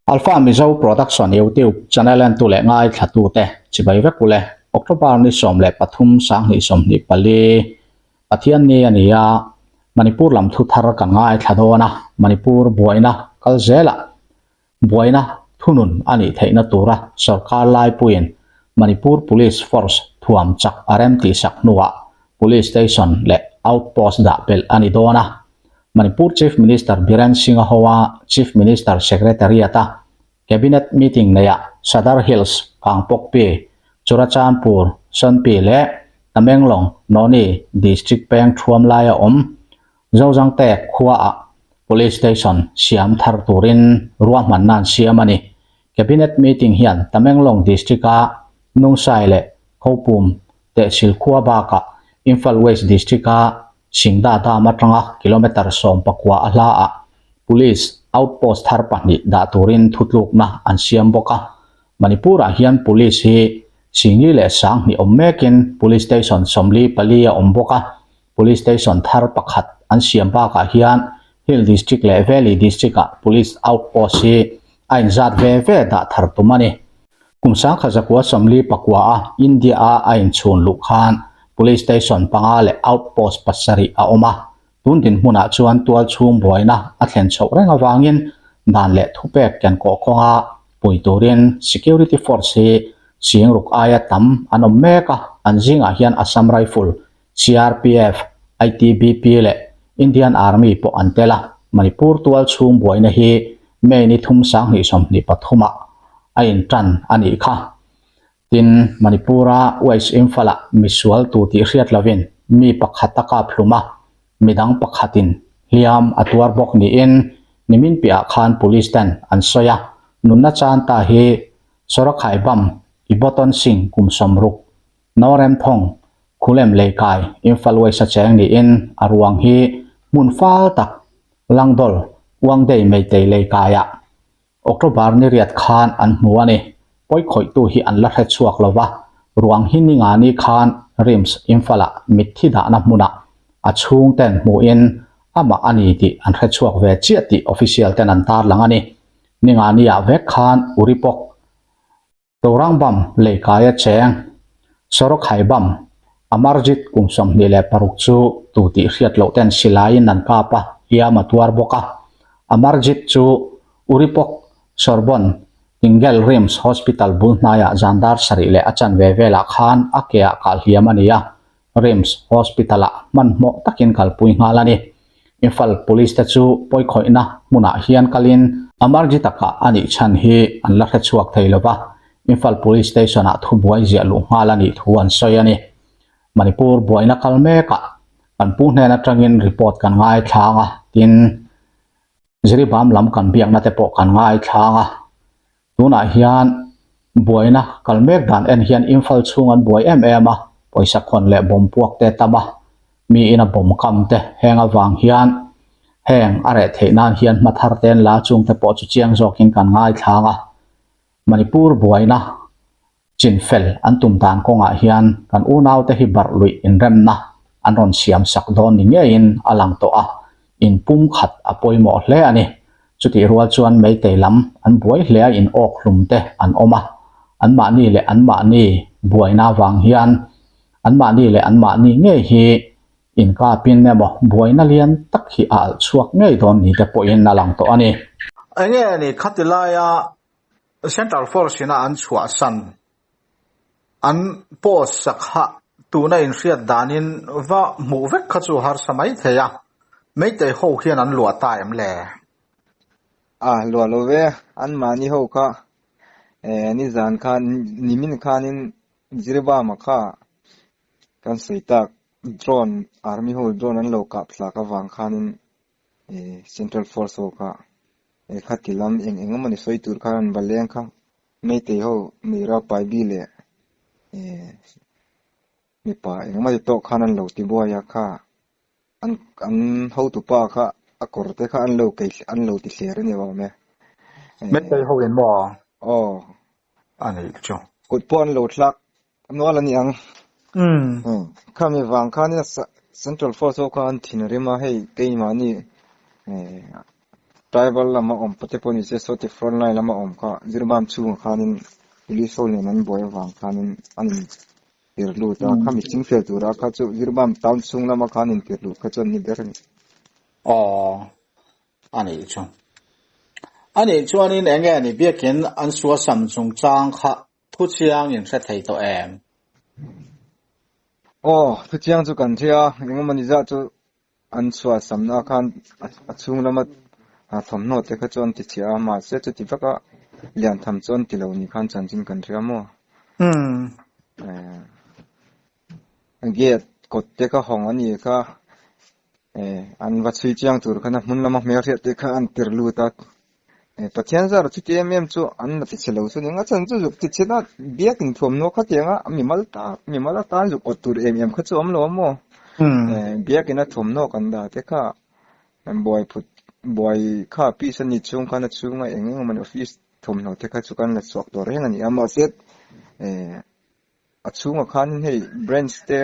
Alpha Mizo Production YouTube channel entu leh ngaithlatute chibai vek ule. October ni 13 2024 Pathian ni a ni a, Manipur lam thu thar kan ngaithla dawn a, Manipur buaina kal zelah buaina thunun a nih theihna tura sorkar laipuiin Manipur Police Force thuam chak a rem tihsak hnuah Police Station leh Outpost dah belh a ni dawn a. Manipur Chief Minister Biren Singh-a hoa Chief Minister Secretariat-a Cabinet meeting neihah Sadar Hills, Kangpokpi, Churachandpur, Sonpi leh Tamenglong, Noni District peng thuam laia awm Zozangte khuaah Police Station siam thar turin ruahmanna an siam a ni. Cabinet meeting hian Tamenglong District-a Nungsai leh Khopum Tehsil khua bakah Imphal West District-a Singda Dam atanga kilometre 19 a hlaah Police Outpost thar pahnih dah turin thutlukna an siam bawk a. Manipur-ah hian Police hi Singli leh Sanghnih awm mekin Police Station 44 a awm bawk a. Police Station thar pakhat an siam bakah hian Hill District leh Valley District-ah Police Outpost hi a inzat ve ve dah thar tum a ni. Kum 1949 a India-a a inchhun luh khan Police Station panga leh Outpost pasarih a awm a, tun dinhmunah chuan tual chhung buaina a thlen chhoh reng avangin dan leh thupek ken kawh kawnga pui turin Security Force hi singruk aia tam an awm mek a, an zingah hian Assam Rifle CRPF, ITBP leh Indian Army pawh an tel a, Manipur tual chhung buaina hi May ni thum 2023 ah a intan a nih kha. Tin, Manipur-a West Imphal-ah misual tu tih hriat lovin mi pakhat a kap hlum a, midang pakhatin hliam a tuar bawk niin nimin piahah khan Police ten an sawi a, nunna chan ta hi Sorakhaibam Iboton Singh kum 60, Noremthawng, Khulem leikai Imphal West a cheng niin a ruang hi hmun fal tak Langdol, Uangdei Meitei leikaiah October ni riat khan an hmu a ni. Pawikhawihtu hi an la hre chhuak lo va, ruang hi ni nga ni khan RIMS Imphal-ah mitthi dahna hmunah a chhungten hmuhin amah a ni tih an hre chhuak ve chiah tih official ten an tarlang a ni. Ni nga niah vek khan Uripok Torangbam leikaia cheng Sorokhaibam Amarjit kum 26 chu tu tih hriat loh ten silaiin an kap a, hliam a tuar bawk a. Amarjit chu Uripok Sorbon Tingel RIMS Hospital bul hnaiah zan dar sarih leh a chanve velah khan a ke ah kah hliam a ni a. RIMS Hospital-ah hmanhmawh takin kalpui nghal a ni. Imphal Police te chu pawikhawihna hmunah hian kalin Amarjit taka a nih chhan hi an la hre chhuak thei lo va, Imphal Police Station-ah thubuai ziah luh nghal a nih thu an sawi a ni. Manipur buaina kal mekah kan pu hnen atangin report kan ngaithlang a, tin Jiribam lam kan biakna te pawh kan ngaithlang a. Tunah hian buaina kal mek dan en hian Imphal chhung an buai em em a, pawisa khawn leh bawm puak te tam a, mi ina bawm kam te heng avang hian heng a reh theih nan hian hma thar te an la chung te pawh chu chiang zawkin kan ngaithlang a. Manipur buaina Chinfel an tum dan kawngah hian kan unaute hi barh luih inremna an rawn siam sak dawn ni ngeiin a lang tawh a, in pum khat a pawimawh hle a ni. Chutih rual chuan Meitei lam an buai hle a in awk hlum te an awm a, anmahni leh anmahni buaina vang hian anmahni leh anmahni ngei hi inkapin emaw buaina lian tak hi a alh chhuak ngei dawn ni te pawhin a lang tawh a ni. Enge ni khati laia Central Force ina an chhuahsan an post sak kha tuna inhriat danin va hmuh vek kha chu harsa mai thei a, Meitei ho hian an luah ta em le? A luah lo ve, anmahni ho kha eh nizan khan nimin khanin Jiribama kha kan sawi tak drone army ho drone an lo kap thlak avang khanin eh Central Force ho kha Eh khati lam eng eng emawni sawi tur khan an va leng kha Meitei ho Meira Paibi leh eh mipa eng emawni tawk khan an lo ti buai a kha an an hotupa kha a kawr te kha an lo kei an lo ti hler a ni awm e. Meitei ho in maw? Aw. A nih chu. Kut pawh an lo thlak Nual a ni ang. Khami vang khanin Central Force ho kha an thinrim a, hei keimahni Tribal lama awm pawh te pawh ni se sawti front line lama awm kha Jiribam chhungah khanin police ho nen an buai avang khanin an in tir lut a, khami chingfel tura kha chu Jiribam town chhung lama khan in tir lut kha chu an ni ber a ni. Aw, a nih chu. A nih chuanin eng nge ni biakin an suasam chungchang kha thuchiang in hre thei tawh em? Aw, thuchiang chu kan hria a, engemaw ni zah chu An chhuah samna khan a chhung lama thawmhnaw te kha chu an ti chhia a, mahse chuti vaka lian tham chu an ti lo ni khan chanchin kan hria maw? Gate kawt te kha hawng a ni kha, an va chhui chiang tur khan a hmun lama hmelhriat te kha an tir lut a, Pathian zar chuti em em chu an la ti chhe lo chu ni ang a, chhan chu zuk ti chhe na biak inthuamhnaw khatiang a mimal ta mimal atan zuk awt tur em em kha chu awm lo a maw? Biakin a thuamhnaw kan dah te kha buai phut buai kha piece a ni chhung khan a chhunga eng eng emaw ni office thuamhnaw te kha chu kan la chhuak tawh reng a ni a, mahse a chhungah khanin hei branch te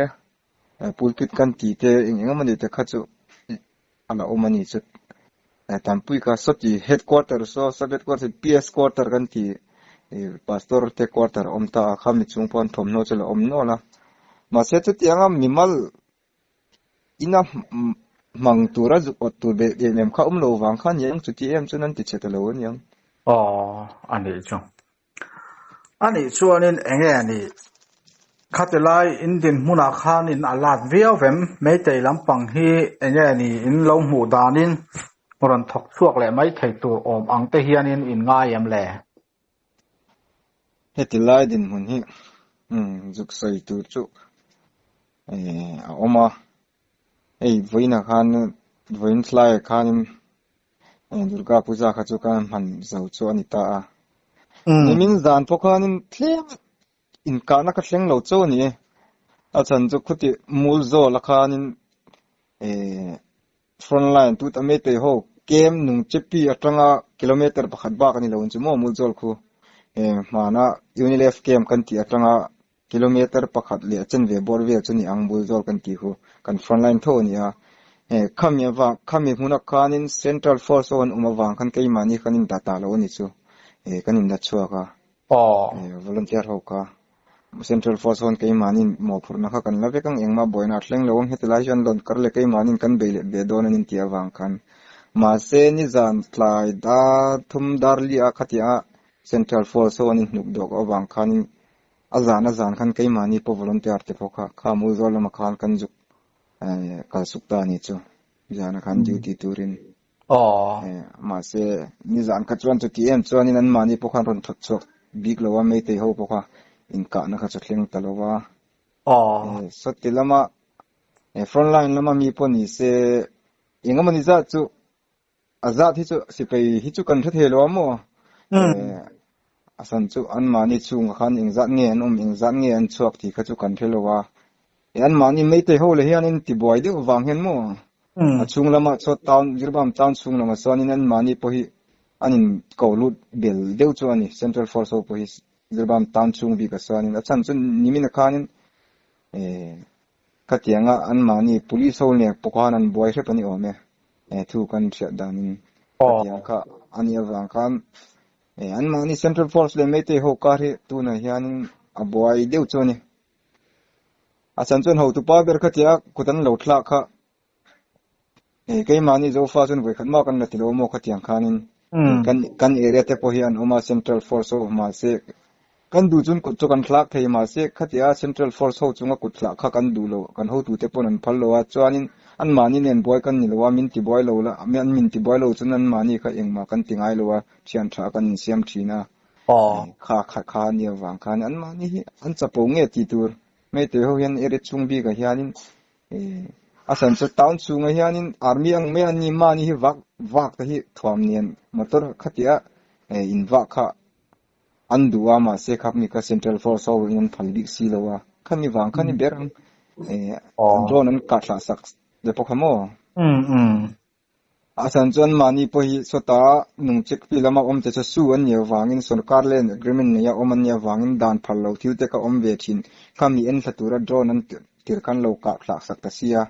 pulpit kan tih te eng eng emaw ni te kha chu a la awm a ni chu. Tampui kha sawti headquarter saw sub headquarter PS quarter kan tih pastor te quarter a awm ta a khami chung pawh an thawmhnaw chu a la awm nual a mahse chutianga mimal ina hmang tura zuk awt tur beh em em kha awm lo vang kha a ni ang chuti em chuan an ti chhe ta lo a ni ang. Aw a nih chu. A nih chuanin eng nge ni? Khati lai in dinhmunah khanin a lat viau vem? Meitei lampang hi eng nge ni in lo hmuh danin rawn thawk chhuak leh mai thei tur awm ang te hianin in ngai em le? Heti lai dinhmun hi zuk sawi tur chu a awm a, hei vawiinah khan vawiin thlaiah khanin Durga Puja kha chu kan hman zo chu a ni ta a. Nimin zan pawh khanin tlem inkahna ka thleng lo chauh a ni e. A chhan chu khuti mul zawla khanin front line tut a Meitei ho kem nung chepi atanga kilometer pakhat bak a ni lo ang chu maw mul zawl khu. Hmana Unilef camp kan tih atanga Kilometer pakhat leh a chen ve bawr vel chu ni ang bul zawl kan tih hu kan front line tho a ni a. He khami avang khami hmuna khanin Central Force ho an awm avang khan keimahni kan indah ta lo a ni chu. He kan inla chhuak a. Aw. He volunteer ho kha Central Force ho an keimahni mawhphurhna kha kan la vek ang engmah buaina a thleng lo ang heti lai hian loan kar leh keimahni kan bei leh ve dawn an intih avang khan. Mahse nizan tlai dar thum dar li ah khatiang a Central Force ho an inhnuk dawk avang khanin A zan a zan khan keimahni pawh volunteer te pawh kha kha Muizawl lamah khan kan zuk kal suk ta a ni chu zana khan duty turin. Mahse nizan kha chuan chuti em chuanin anmahni pawh khan rawn thawk chhuak bik lo a, Meitei ho pawh kha inkahna kha chu thleng ta lo va. Sawti lama front line lama mi pawh ni se engemaw ni zat chu A zat hi chu sipai hi chu kan hre thei lo a maw? A san chu anmahni chhungah khan engzat nge an awm, engzat nge an chhuak tih kha chu kan hre lo a. Anmahni Meitei ho leh hianin tibuai deuh vang hian maw? A chhung lamah chuan town, Jiribam town chhung lamah chuanin anmahni pawh hi an in ko lut bel deuh chu a ni, Central Force ho pawh hi Jiribam town chhung bikah chuanin a chhan chu nimin ah khanin Khatianga anmahni police ho nek pawh khan an buai hrep a ni awm e, he thu kan hriat danin khatiang kha a nih avang khan anmahni Central Force leh Meitei ho kar hi tunah hianin a buai deuh chu a ni. A chhan chuan hotupa ber khatia kut an lo thlak kha Keimahni Zofa chuan vawikhat mah kan la ti lo maw khatiang khanin kan kan area te pawh hi an awm a Central Force ho mahse kan duh chuan kut chu kan thlak thei mahse khatia Central Force ho chunga kut thlah kha kan duh lo kan hotute pawn an phal lo a chuanin anmahni nen buai kan ni lo a min ti buai lo la an min ti buai lo chuan anmahni kha engmah kan ti ngai lo a thian tha kan insiam thin a kha kha kha ania vang khan anmahni hi an chapo nge tih tur hmeichhe ho hian area chhung bikah hianin A san chu town chhungah hianin army ang mai a ni mahni hi vak vak te hi thuam nen motor khatia in vah kha an duh a mahse khami kha central force ho in an phal bik si lo a khami vang kha ni ber ang drone an kah thlah sak te pawh kha maw. A chhan chuan mahni pawh hi sawta nungchik pi lama awm te chu su an nih avangin sorkar leh agreement neia awm an nih avangin dan phal lo thil te kha awm ve thin. Kha mi en thla tura drone an tir khan lo kah thlak sak ta sia.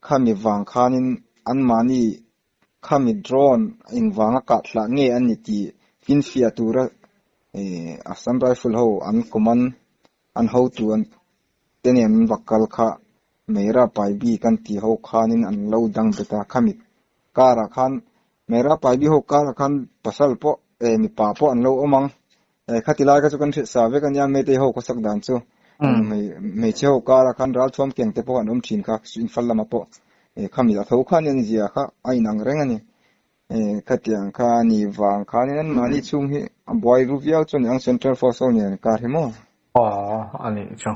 Kha mi vang khanin anmahni. Khami drone engvanga kah thlah nge a ni tih finfiah tura Assam Rifle ho an command an hotu an te nen an va kal kha Meira Paibi kan tih ho khanin an lo dang bet a, khami karah khan Meira Paibi ho karah khan pasal pawh mipa pawh an lo awm ang. Khati lai kha chu kan hrilh sa vek a nia Meitei ho khawsak dan chu hmeichhe ho karah khan ralthuam keng te pawh an awm thin kha Imphal lamah pawh khami a tho khan an zia kha a inang reng a ni. Khatiang kha a nih vang khanin anmahni chhung hi a buai ru viau chu a ni ang Central Force ho nen kar hi maw? Aw a nih chu.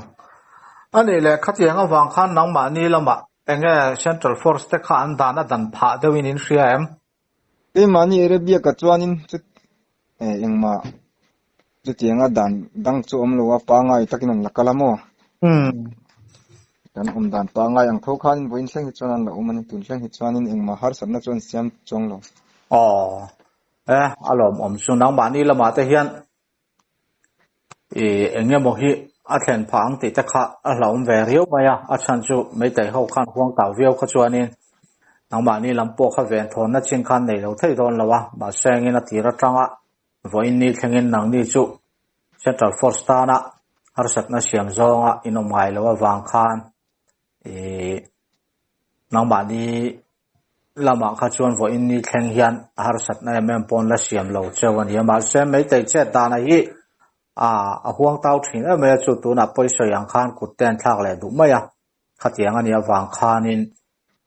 A nih leh khatiang avang khan nangmahni lamah enge Central Force te kha an dan a dan phah deuhin in hria em? Keimahni area biakah chuanin chu engmah chutianga dan dang chu awm lo a, pangai takin an la kal a maw? Kan awm dan pangai ang tho khanin vawiin thleng hi chuan an la awm a ni, tun thleng hi chuanin engmah harsatna chu an siam chuang lo. Aw, e, a lawmawm chu nangmahni lamah te hian Ih eng emaw hi a thlen phah ang tih te kha a hlauhawm ve riau mai a, a chhan chu Meitei ho khan huang tau viau kha chuanin nangmahni lam pawh kha venthawnna chin khan nei lo thei dawn lo a, mahse engin a tir atanga vawiin ni thlengin nangni chu Central Force tana harsatna siam zawnga inawm ngai loh avang khan ih nangmahni lamah kha chuan vawiin ni thleng hian a harsatna em em pawh an la siam lo cheu a ni a, mahse Meitei chet dana hi ah a huang tau thin em mai a, chu tunah pawisawi ang khan kut te an thlak leh duh mai a, khatiang a nih avang khanin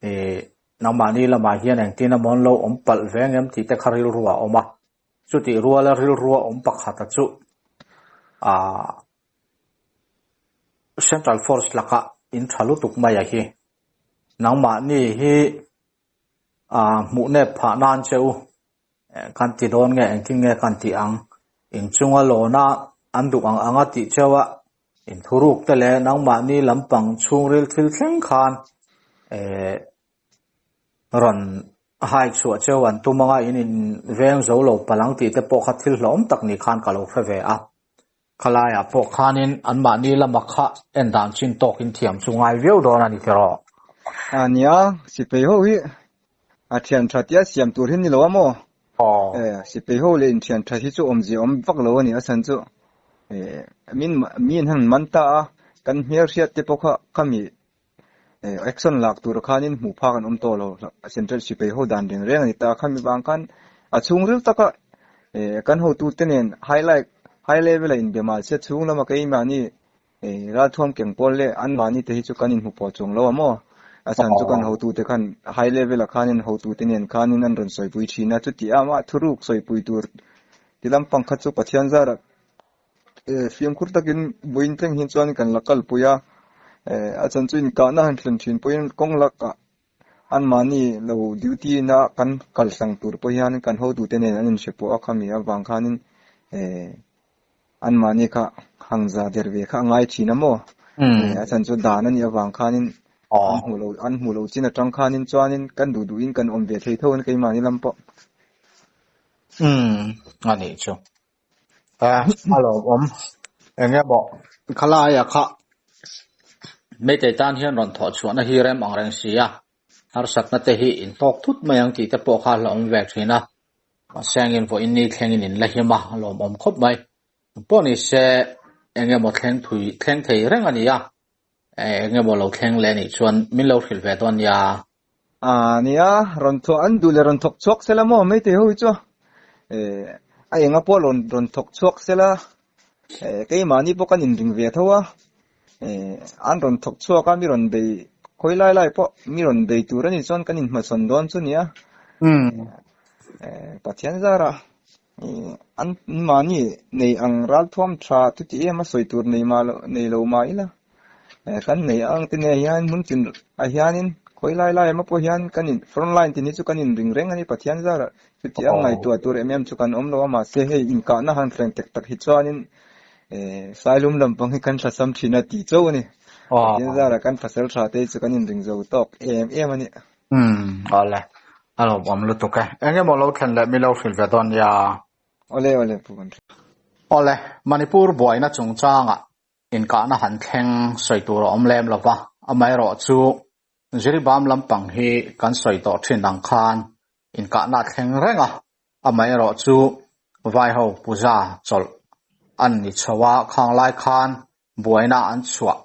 ih nangmahni lamah hian engtin emaw an lo awm palh ve ang em tih te kha rilru a awm a, chutih ruala rilru a awm pakhata chu ah Central Force lakah in tha lutuk mai a hi. Nangmahni hi ah hmuh nep phah nan che u kan ti dawn nge engtin nge kan tih ang inchunga lawna an duh ang anga tih cheu a inthuruk te leh nangmahni lampang chhungril thil thleng khan eh rawn hai chhuah cheu an tum anga in in veng zo lo palh ang tih te pawh kha thil hlauhawm tak ni khan ka lo hre ve a. Khalaiah pawh khanin anmahni lama kha en dan chin tawkin thiam chu ngai viau dawn a ni tiraw? A nia, sipei ho hi a thian tha tia siam tur hi ni lo a maw? Aw. E, sipei ho leh inthian tha hi chu awmzia awm vak lo a ni a chhan chu e, min miin han man ta a, kan hmelhriat te pawh kha khami Action lak tur khanin hmuh phak an awm tawh lo. Central sipai ho dan reng reng a ni ta. Khami vang khan a chhungril taka kan hotute nen high like high level a inbe mahse chhung lama keimahni ralthuam keng pawl leh anmahni te hi chu kan inhmu pawh chuang lo a maw? A chhan chu kan hotute khan high level ah khanin hotute nen khanin an rawn sawipui thin a. Chuti ama thuruk sawipui tur ti lampang kha chu Pathian zarah Fimkhur takin vawiin thleng hi chuan kan la kalpui a, a chhan chu inkahna han thlen thin pawhin kawng lakah anmahni lo duty na kan kal hlang tur pawh hian kan hotute nen an inhre pawh a khami avang khanin anmahni kha hangza der ve kha a ngai thin a maw? A chhan chu dan a nih avang khanin an hmuh loh an hmuh loh chin atang khanin chuanin kan duh duhin kan awm ve thei tho a ni keimahni lam pawh. Umm a nih chu. A lawmawm eng emaw khalaia kha Meitei tan hian rawn thawh chhuahna hi rem ang reng si a, harsatna te hi in tawk thut mai ang tih te pawh kha a hlauhawm ve thin a, mahse angin vawiin ni thlengin in la him a, a lawmawm khawp mai. Pawh ni se eng emaw thleng thui thleng thei reng a ni a, Eng emaw lo thleng leh anih chuan min lo hrilh ve dawn nia. A nia, rawn thawh an duh leh rawn thawk chhuak sela maw Meitei ho hi chu a enga pawh rawn rawn thawk chhuak sela keimahni pawh kan inring ve tho a, an rawn thawk chhuak a mi rawn bei khawi lai lai pawh mi rawn bei tur anih chuan kan inhmachhawn dawn chu nia. Pathian zarah An mahni nei ang ralthuam tha chuti em a sawi tur nei mah loh nei lo mah ila kan nei ang te nen hian hmun tin ah hianin khawi lai lai emaw pawh hian kan in front line tin hi chu kan inring reng a ni Pathian zarah chuti ang ngaihtuah tur em em chu kan awm lo a mahse hei inkahna han thleng tek tak hi chuanin Sailum lampang hi kan thlasam thin a tih chauh a ni Pathian zarah kan pasal tha te hi chu kan inring zo tawk em em a ni. Umm awle a lo awm lutuk e. Eng emaw lo thlen leh mi lo hrilh ve dawn nia. Awle awle Pu Van Hre. Awle, Manipur buaina chungchangah inkahna han thleng sawi tur a awm lem lo va, amaherawhchu Jiribam lampang hi kan sawi tawh thin ang khan. Inkahna a thleng reng a, amaherawhchu vaiho puja chawlh an ni chho a, khang lai khan buaina an chhuah,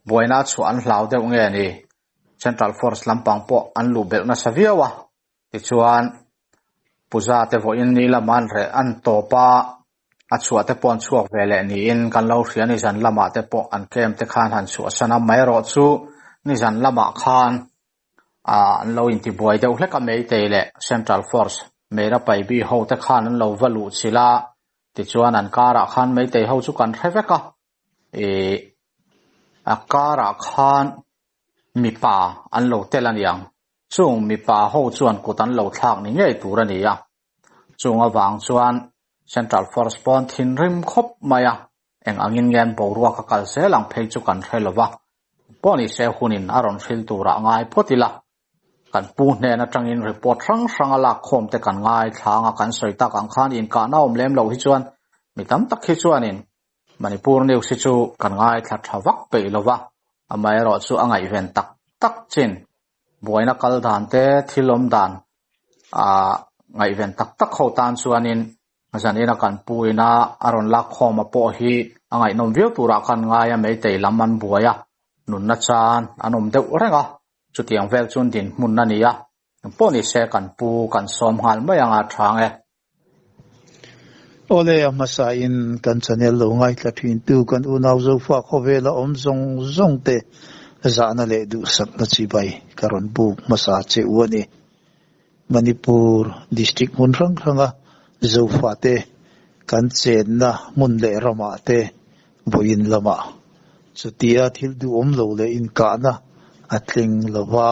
buaina chhuah an hlau deuh nge ni? Central Force lampang pawh an luh belh nasa viau a, tichuan puja te vawiin ni lama an reh an tawp a, a chhuah te pawh an chhuak ve leh niin kan lo hria nizan lamah te pawh an camp te khan han chhuahsan a, amaherawhchu nizan lamah khan ah an lo intibuai deuh hlek a Meitei leh Central Force Meira Paibi ho te khan an lo va luh chilh a, tichuan an karah khan Meitei ho chu kan hre vek a, ih a karah khan mipa an lo tel a niang, chung mipa ho chuan kut an lo thlak ni ngei tur a ni a, chung avang chuan Central Force pawn thinrim khawp mai a, Eng angin nge an boruak a kal zel ang phei chu kan hre lo va, pawh ni se hunin a rawn hril turah ngai phawt ila. Kan pu hnen atangin report hrang hrang a lak khawm te kan ngai thlang a, kan sawi tak ang khan inkahna awm lem loh hi chuan mi tam tak hi chuanin Manipur news hi chu kan ngaithla tha vak peih lo va, amaherawhchu a ngaihven tak tak chin buaina kal dan te thil awm dan a ngaihven tak tak ho tan chuanin Zanina kan pu ina a rawn lak khawm a pawh hi a ngaihnawm viau turah khan ngai a meitei lam an buai a, nunna chan an awm deuh reng a, chutiang vel chuan dinhmun a ni a, engpawh ni se kan pu kan sawm nghal mai anga chang e. Awle a hmasa in kan channel lo ngaithla thin tu kan unau Zofa khawvela awm zawng zawng te zahna leh duhsakna chibai ka rawn buk hmasa che u a ni. Manipur district hmun hrang hranga Zofate kan chenna hmun leh ramah te vawiin lamah chutia thil duhawm lo leh inkahna a tling lova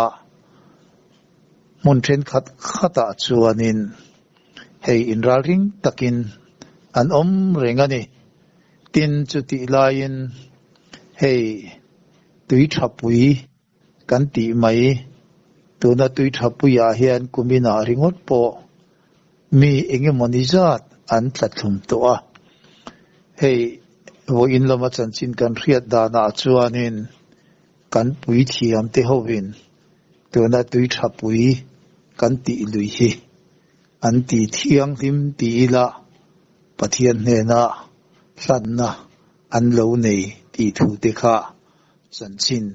hmun thenkhat khatah chuanin hei inralring takin an awm reng a ni. Tin, chutih laiin hei tui thapui Kan tih mai, tuna tui tha puiah hian kuminah ringawt pawh mi engemawni zat an tla thlum tawh a. Hei vawiin lama chanchin kan hriat danah chuanin kan puithiam te hovin tuna tui tha pui kan tih lui hi an ti thianghlim ti ila Pathian hnena hlanna an lo nei tih thu te kha Chanchin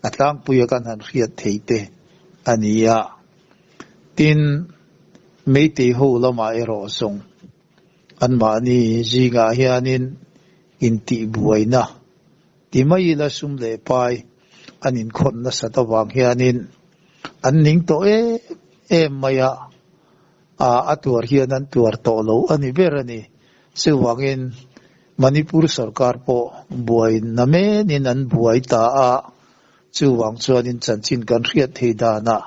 a tlangpuia kan han hriat thei te a ni a. Tin, Meitei ho lamah erawh zawng anmahni zingah hianin intihbuaina ti mai ila sum leh pai an inkhawm nasat avang hianin an ning tawh em em mai a, a tuar hian an tuar tawh lo a ni ber a ni. Chuvangin Manipur sorkar pawh buai namenin an buai ta a, chuvang chuanin chanchin kan hriat thei danah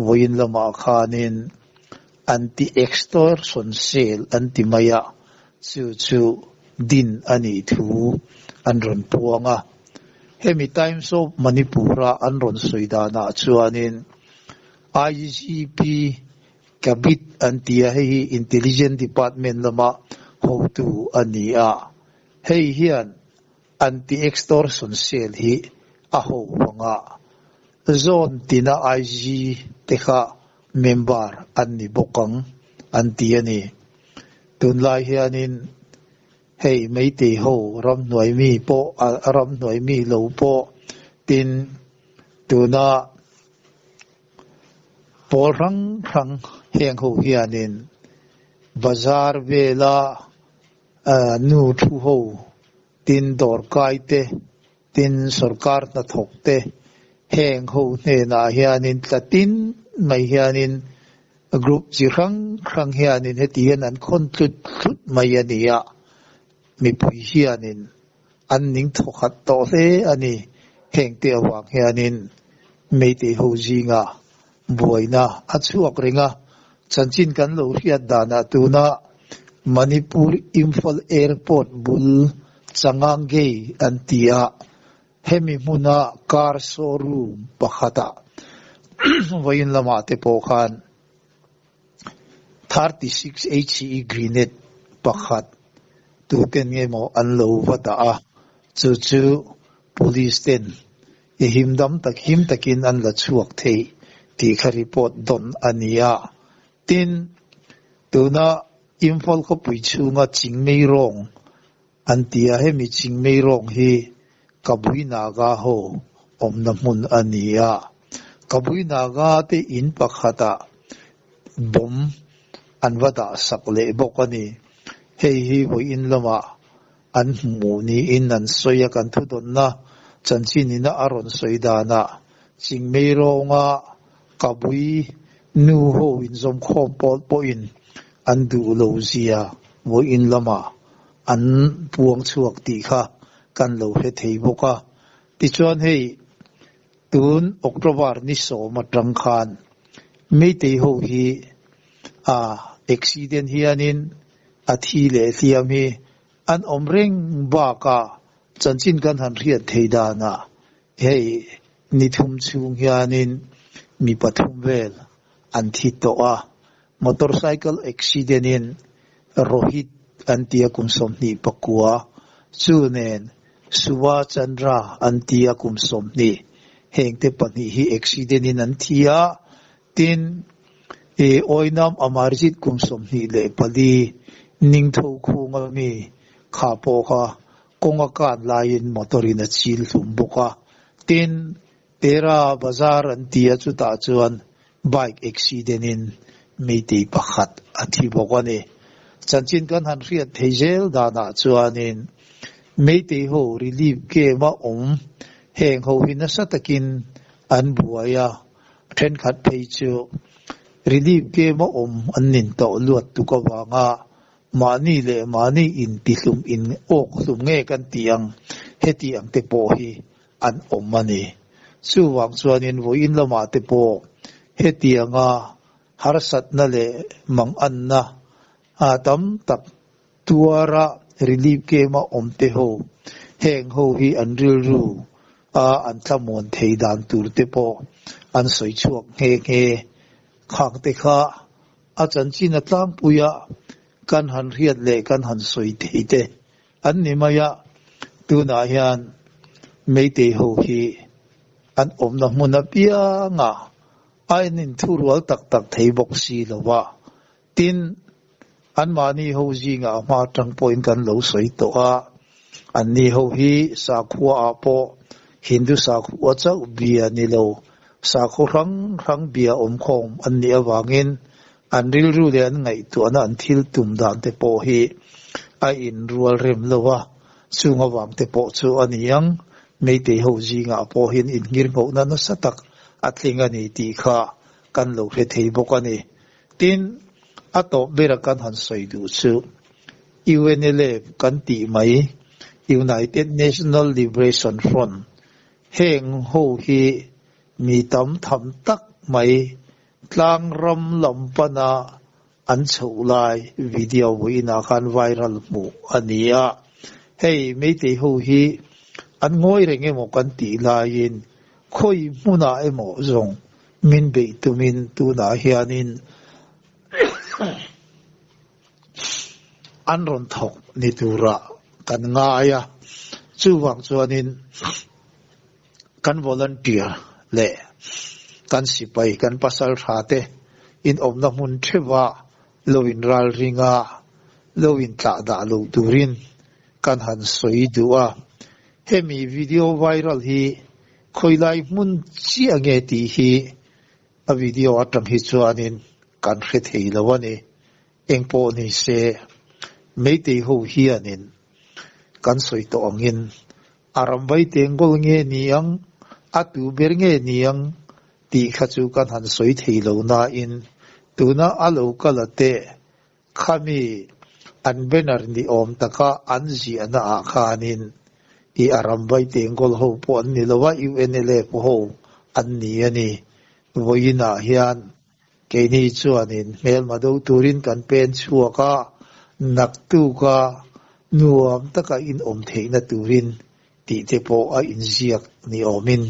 vawiin lamah khanin anti-extortion cell an ti mai a, chu chu din a nih thu an rawn puang a. Hemi Times of Manipur-a an rawn sawi danah chuanin IGP Kabit an ti a, hei hi Intelligence Department lama hotu a ni a, hei hian Anti-Extortion Cell hi a ho vanga zone tina IG te kha member an ni bawk ang an ti a ni. Tunlai hianin hei Meitei ho ramhnuai mi pawh ramhnuai mi lo pawh tin tuna Pawl hrang hrang heng ho hianin bazar vela nu thu ho tin dawrkai te tin sorkar hnathawk te heng ho hnenah hianin tla tin mai hianin group chi hrang hrang hianin heti hian an khawn tlut tlut mai a ni a, mipui hianin An ning thawkhat tawh hle a ni. Hengte avang hianin Meitei ho zinga buaina a chhuak reng a, chanchin kan lo hriat danah tuna Manipur Imphal Airport bul Changangei an ti a, hemi hmuna car showroom pakhatah vawiin lamah te pawh khan 36 HE grenade pakhat tuten nge maw an lo va dah a, chu chu police ten i him dam tak him takin an la chhuak thei tih kha report dawn a ni a. Tin, tuna Imphal khawpui chhunga Chingmei rawng an ti a, hemi Chingmei rawng hi Kabui Naga ho awmna hmun a ni a. Kabui Naga te in pakhatah bomb an va dah sak leh bawk a ni. Hei hi vawiin lamah an hmuh niin an sawi a, kan thudawnna chanchin ina a rawn sawi danah Chingmei rawnga Kabui nu ho inzawmkhawm pawl pawhin an duh lo zia vawiin lamah an puang chhuak tih kha kan lo hre thei bawk a. Tichuan hei tun October ni sawm atang khan Meitei ho hi a accident hianin a thi leh hliam hi an awm reng bakah chanchin kan han hriat thei danah hei ni thum chhung hianin mi pathum vel an thi tawh a, motorcycle accident in Rohit an ti a kum 29 chu nen Subha Chandra an ti a kum 20 hengte pahnih hi accident in an thi a, tin Oinam Amarjit kum 24 Ningtho khunga mi kha pawh kha kawng a kan laiin motor in a chil hlum bawk a, tin Tera Bazar an ti a chutah chuan bike accident in meitei pakhat a thi bawk a ni. Chanchin kan han hriat thei zel danah chuanin meitei ho relief camp a awm heng ho hi nasa takin an buai a, thenkhat phei chu relief camp a awm an nin tawh luat tuk avanga Mahni leh mahni intihlum in awk hlum nge kan tih ang? Heti ang te pawh hi an awm a ni. Chuvang chuanin vawiin lamah te pawh hetianga harsatna leh manganna tam tak tuara relief camp-a awm te ho, heng ho hi an rilru a an thlamuan thei dan tur te pawh an sawi chhuak nghe nghe. Khang te kha A chanchin a tlangpui a, kan han hriat leh kan han sawi thei te an ni mai a, tunah hian Meitei ho hi an awmna hmun apianga a en inthurual tak tak thei bawk si lo a, tin, anmahni ho zingah a hma atang pawhin kan lo sawi tawh a, anni ho hi sakhua ah pawh Hindu sakhua chauh bia ni lo, Sakhaw hrang hrang bia awmkhawm an nih avangin an rilru leh an ngaihtuahna an thil tum dan te pawh hi a inrual rem lo a, chung avang te pawh chu a ni ang. Meitei ho zingah pawh hian inngirnghohna nasa tak a tling a ni tih kha kan lo hre thei bawk a ni. Tin, a tawp bera kan han sawi duh chu UNLF kan tih mai, United National Liberation Front, Heng ho hi mi tam tham tak mai tlang ram lam pana an chhoh lai video vawiinah khan viral hmuh a ni a. Hei Meitei ho hi an ngawi reng emaw kan tih laiin khawi hmunah emaw zawng min beih tumin tunah hianin an rawn thawk ni turah kan ngai a, chuvang chuanin kan volunteer leh kan sipai kan pasal tha te inawmna hmun theuha lo inral ringa lo intlah dah lo turin kan han sawi duh a, hemi video viral hi khawilai hmun chiah nge tih hi A video atang hi chuanin kan hre thei lo a ni. Engpawh ni se, Meitei ho hianin kan sawi tawh angin a ram vai tengkawl nge ni ang, a tu ber nge ni ang tih kha chu kan han sawi thei lo nain tuna a lo kal a teh Khami an banner ni awm taka an ziahna ah khanin i a ram vai tengkawl ho pawh an ni lo a, UNLF ho an ni a ni. Vawiin ah hian keini chuanin hmelma do turin kan pen chhuak a, naktuk a nuam taka in awm theihna turin tih te pawh a inziak ni awmin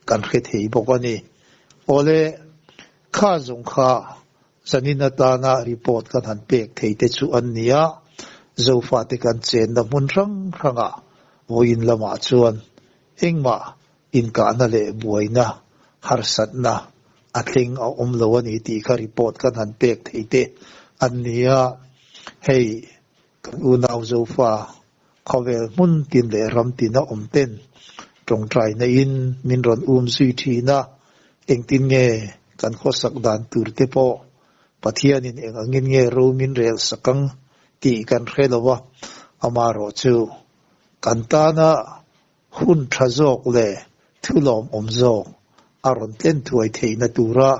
kan hre thei bawk a ni. Awle, kha zawng kha Zanin atana report kan han pek thei te chu an ni a, Zofate kan chenna hmun hrang hrangah vawiin lamah chuan engmah inkahna leh buaina, harsatna. a thleng a awm lo a ni tih kha report kan han pek thei te an ni a, hei kan unau Zofa khawvel hmun tin leh ram tin a awm ten tawngtaina in min rawn um zui thin a, engtin nge kan khawsak dan tur te pawh Pathianin eng angin nge ro min rel sak ang tih kan hre lo a, amaherawhchu kan tana hun tha zawk leh thulawmawm zawk a rawn tlen thuai theihna tura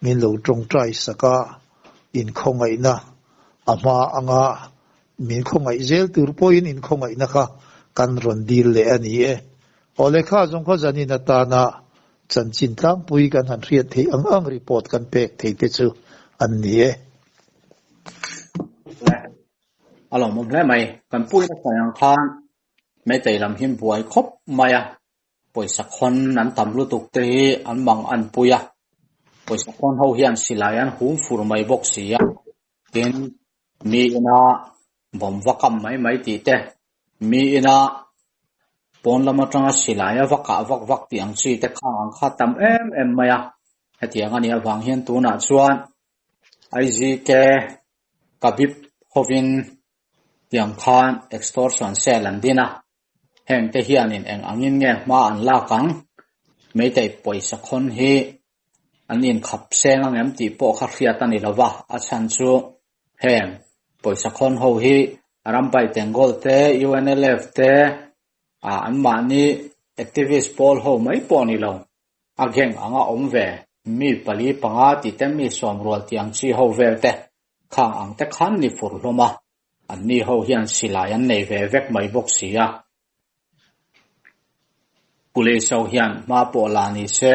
min lo tawngtai sak a, inkhawngaihna a hma anga min khawngaih zel tur pawhin inkhawngaihna kha kan rawn dil leh a ni e. Aw lehkha zawng kha zanin atana chanchin tlangpui kan han hriat theih ang ang report kan pek thei te chu an ni e. A lawmawm hle mai. Kan puina sawi ang khan Meitei lam hi buai khawp mai a, pawisa khawn an tam lutuk te hi an mang an pui a, pawisa khawn ho hian silai an hum fur mai bawk si a, tin mi ina bawm va kam mai mai tih te, mi ina pawn lam atanga silai a va kah vak vak tih ang chi te khang ang kha tam em em mai a, hetiang a nih avang hian tunah chuan IZK Kabip hovin Tiang khan extortion cell an din a, hengte hianin eng angin nge hma an lak ang? Meitei pawisa khawn hi an inkhap seng ang em tih pawh kha hriat a ni lo va, a chhan chu heng pawisa khawn ho hi Rampai Tengol te, UNLF te, anmahni activist pawl ho mai pawh a ni lo. A gang anga awm ve, mi pali panga tih te mi sawm rual tih ang chi ho vel te khang ang te khan ni fur hlawm a, an ni ho hian silai an nei ve vek mai bawk si a. Police ho hian hma pawh la ni se,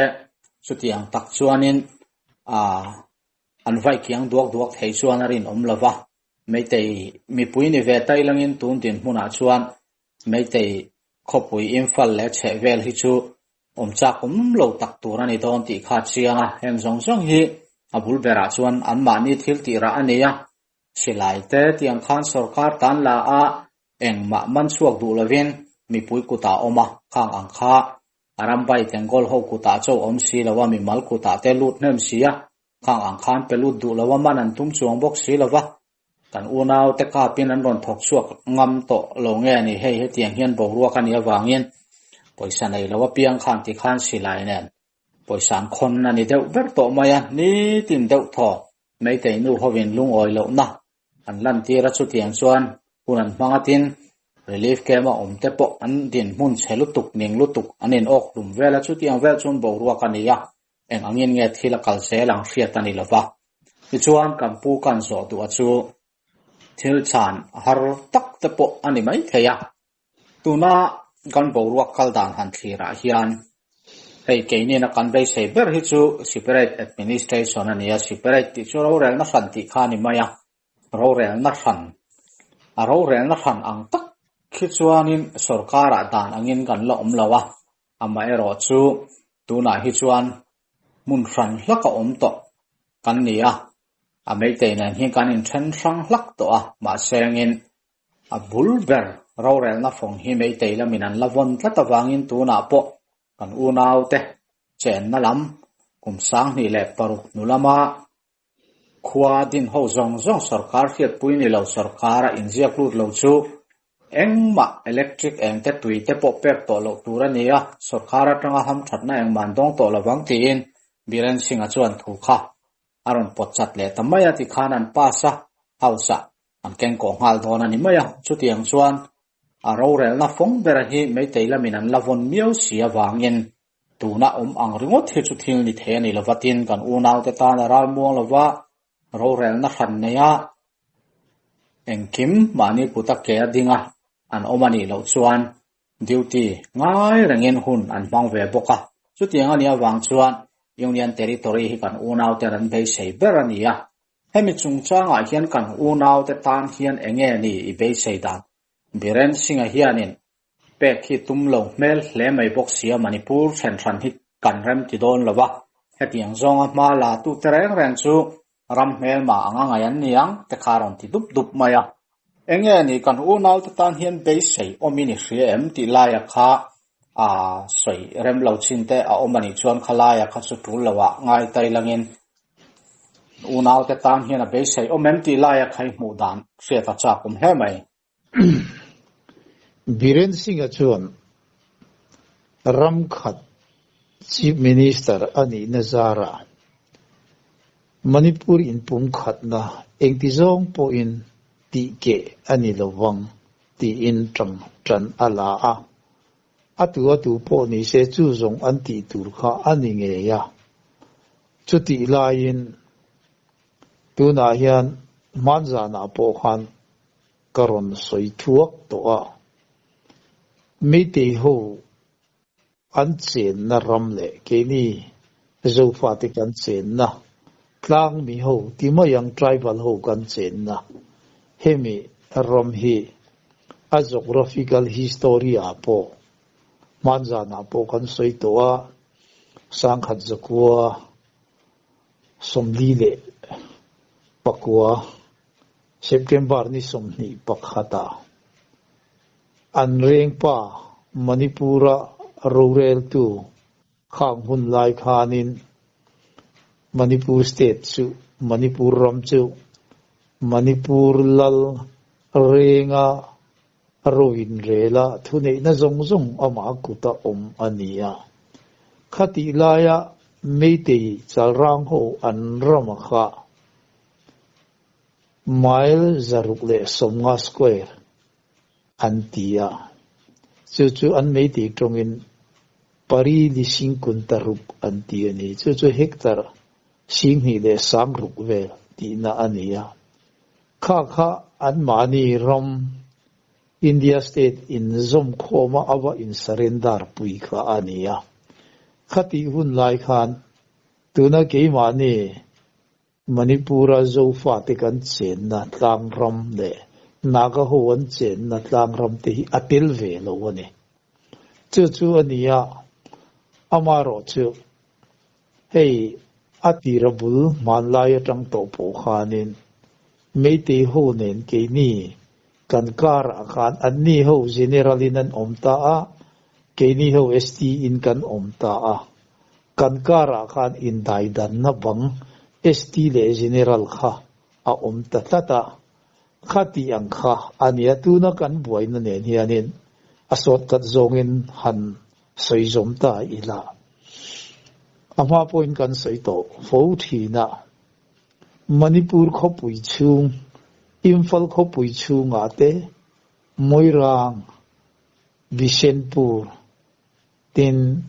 chutiang tak chuanin ah an vaih kiang duak duak thei chuan a rinawm lo va, Meitei mipui ni ve tai langin tun dinhmunah chuan Meitei khawpui Imphal leh chheh vel hi chu awm chak awm lo tak tur a ni dawn tih kha a chiang a, heng zawng zawng hi a bul berah chuan anmahni thil tih rah a nei a, silai te tiang khan sorkar tan la a engmah man chhuak duh lovin mipui kutah a awm a, khang ang kha a rambai Tengol ho kutah chaw awm si lo a, mimal kutah te lut hnem si a, khang ang khan pe lut duh lo a man an tum chuang bawk si lo va. Kan unau te kapin an rawn thawk chhuak ngam tawh lo nge a ni hei hetiang hian boruak a nih avangin pawisa nei lo apiang khan tikhan silai nen pawisa an khawn a ni deuh ber tawh mai a, nitin deuh thaw Meitei nu hovin lungawi lohna an lantir a chutiang chuan hun an hmang atin relief camp a awm te pawh an dinhmun chhe lutuk ning lutuk an in awk hlum vel a chutiang vel chuan boruak a ni a eng angin nge thil a kal zel ang hriat a ni lova. Tichuan kan pu kan zawh duh a chu thil chhan har tak te pawh a ni mai thei a. Tuna kan boruak kal dan han thlirah hian hei keinina kan beisei ber hi chu separate administration a ni a, separate tih chu rorelna hran tih kha a ni mai a, rorelna hran a rorelna hran ang tak khi chuanin sorkarah dan angin kan la awm lo a, amaherawhchu tunah hi chuan hmun hran hlak a awm tawh kan ni a, a meitei nen hian kan inthen hrang hlak tawh a, mahse engin a bul ber rorelna fawng hi meitei lamin an la vawn tlat avangin tunah pawh kan unaute chenna lam kum 2006 hnu lama Khua din ho zawng zawng sorkar hriatpui ni lo sorkara inziak lut lo chu engmah electric eng te tui te pawh pek tawh loh tur a ni a, sorkar atanga hamthatna engmah an dawng tawh lovang tiin Biren Singh-a chuan thu kha a rawn pawt chat leh ta mai a tikhan an pass a, House ah an kengkawh nghal dawn a ni mai a, chutiang chuan a rorelna fawng bera hi Meitei lamin an la vawn miau si avangin Tuna awm ang ringawt hi chu thil ni thei a ni lova tin kan unaute tan a ral muang lova rorelna hran nei a, engkim mahni kut a ke a ding a an awm a nih loh chuan duty ngai rengin hun an hmang ve bawk a. Chutiang a nih avang chuan Union Territory hi kan unaute an beisei ber a ni a. Hemi chungchangah hian kan unaute tan hian enge ni i beisei dan? Biren Singh-a hianin Pek hi tum lo hmel hle mai bawk sia Manipur then hran hi kan rem ti dawn lo va, hetiang zawnga hma la tu te reng reng chu ram hmelma anga ngaih an ni ang te kha rawn ti dup dup mai a. Enge ni kan unau te tan hian beisei awm in i hria em tih laia kha A sawi rem lo chin te a awm a nih chuan khalaia kha chu tul loah ngai tai langin unaute tan hian a beisei awm em tih laia kha i hmuh dan hriat a chak awm hle mai. Biren Singh-a chuan ram khat Chief Minister a nihna zarah Manipur inpumkhatna engti zawng pawhin tih keh a ni lo vang tiin tang tan a la a. A tu a tu pawh ni se chu zawng an tih tur kha a ni ngei a. Chutih laiin tunah hian hmanzanah pawh khan ka rawn sawi thuak tawh a. Meitei ho an chenna ram leh keini Zofate kan chenna tlang mi ho ti mai ang tribal ho kan chenna hemi ram hi a geographical history ah pawh hmanzanah pawh kan sawi tawh a, sangkhat zakua 49 September ni 21 ah an rengpa Manipur-a roreltu khang hun lai khanin Manipur state chu Manipur ram chu Manipur lal renga ro inrela thuneihna zawng zawng amah kuta awm a ni a. Khatih laia Meitei chalrang ho an ram a kha Mile 650 square an ti a, chu chu an meitei tawngin pari li singkun taruk an ti a ni. Chu chu hectare 2600 vel tihna a ni a. Kha kha anmahni ram India state inzawmkhawma a va in surrender pui kha a ni a. Khatih hun lai khan tuna keimahni Manipur-a Zofate kan chenna tlang ram leh Naga ho an chenna tlang ram te hi a tel ve lo a ni. Chu chu a ni a, amaherawh chu hei a tira bul hmanlai atang tawh pawh khanin Meitei ho nen keini kan karah khan anni ho General in an awm ta a, keini ho ST in kan awm ta a. Kan karah khan indaidanna bang ST leh General kha a awm ta tlat a, kha tih ang kha a nia tuna kan buaina nen hianin a sawtkat zawngin han sawi zawm ta ila. A hma pawhin kan sawi tawh fo thin a, Manipur khawpui chhung, Imphal khawpui chhungah te Moirang, Bishenpur, Tin,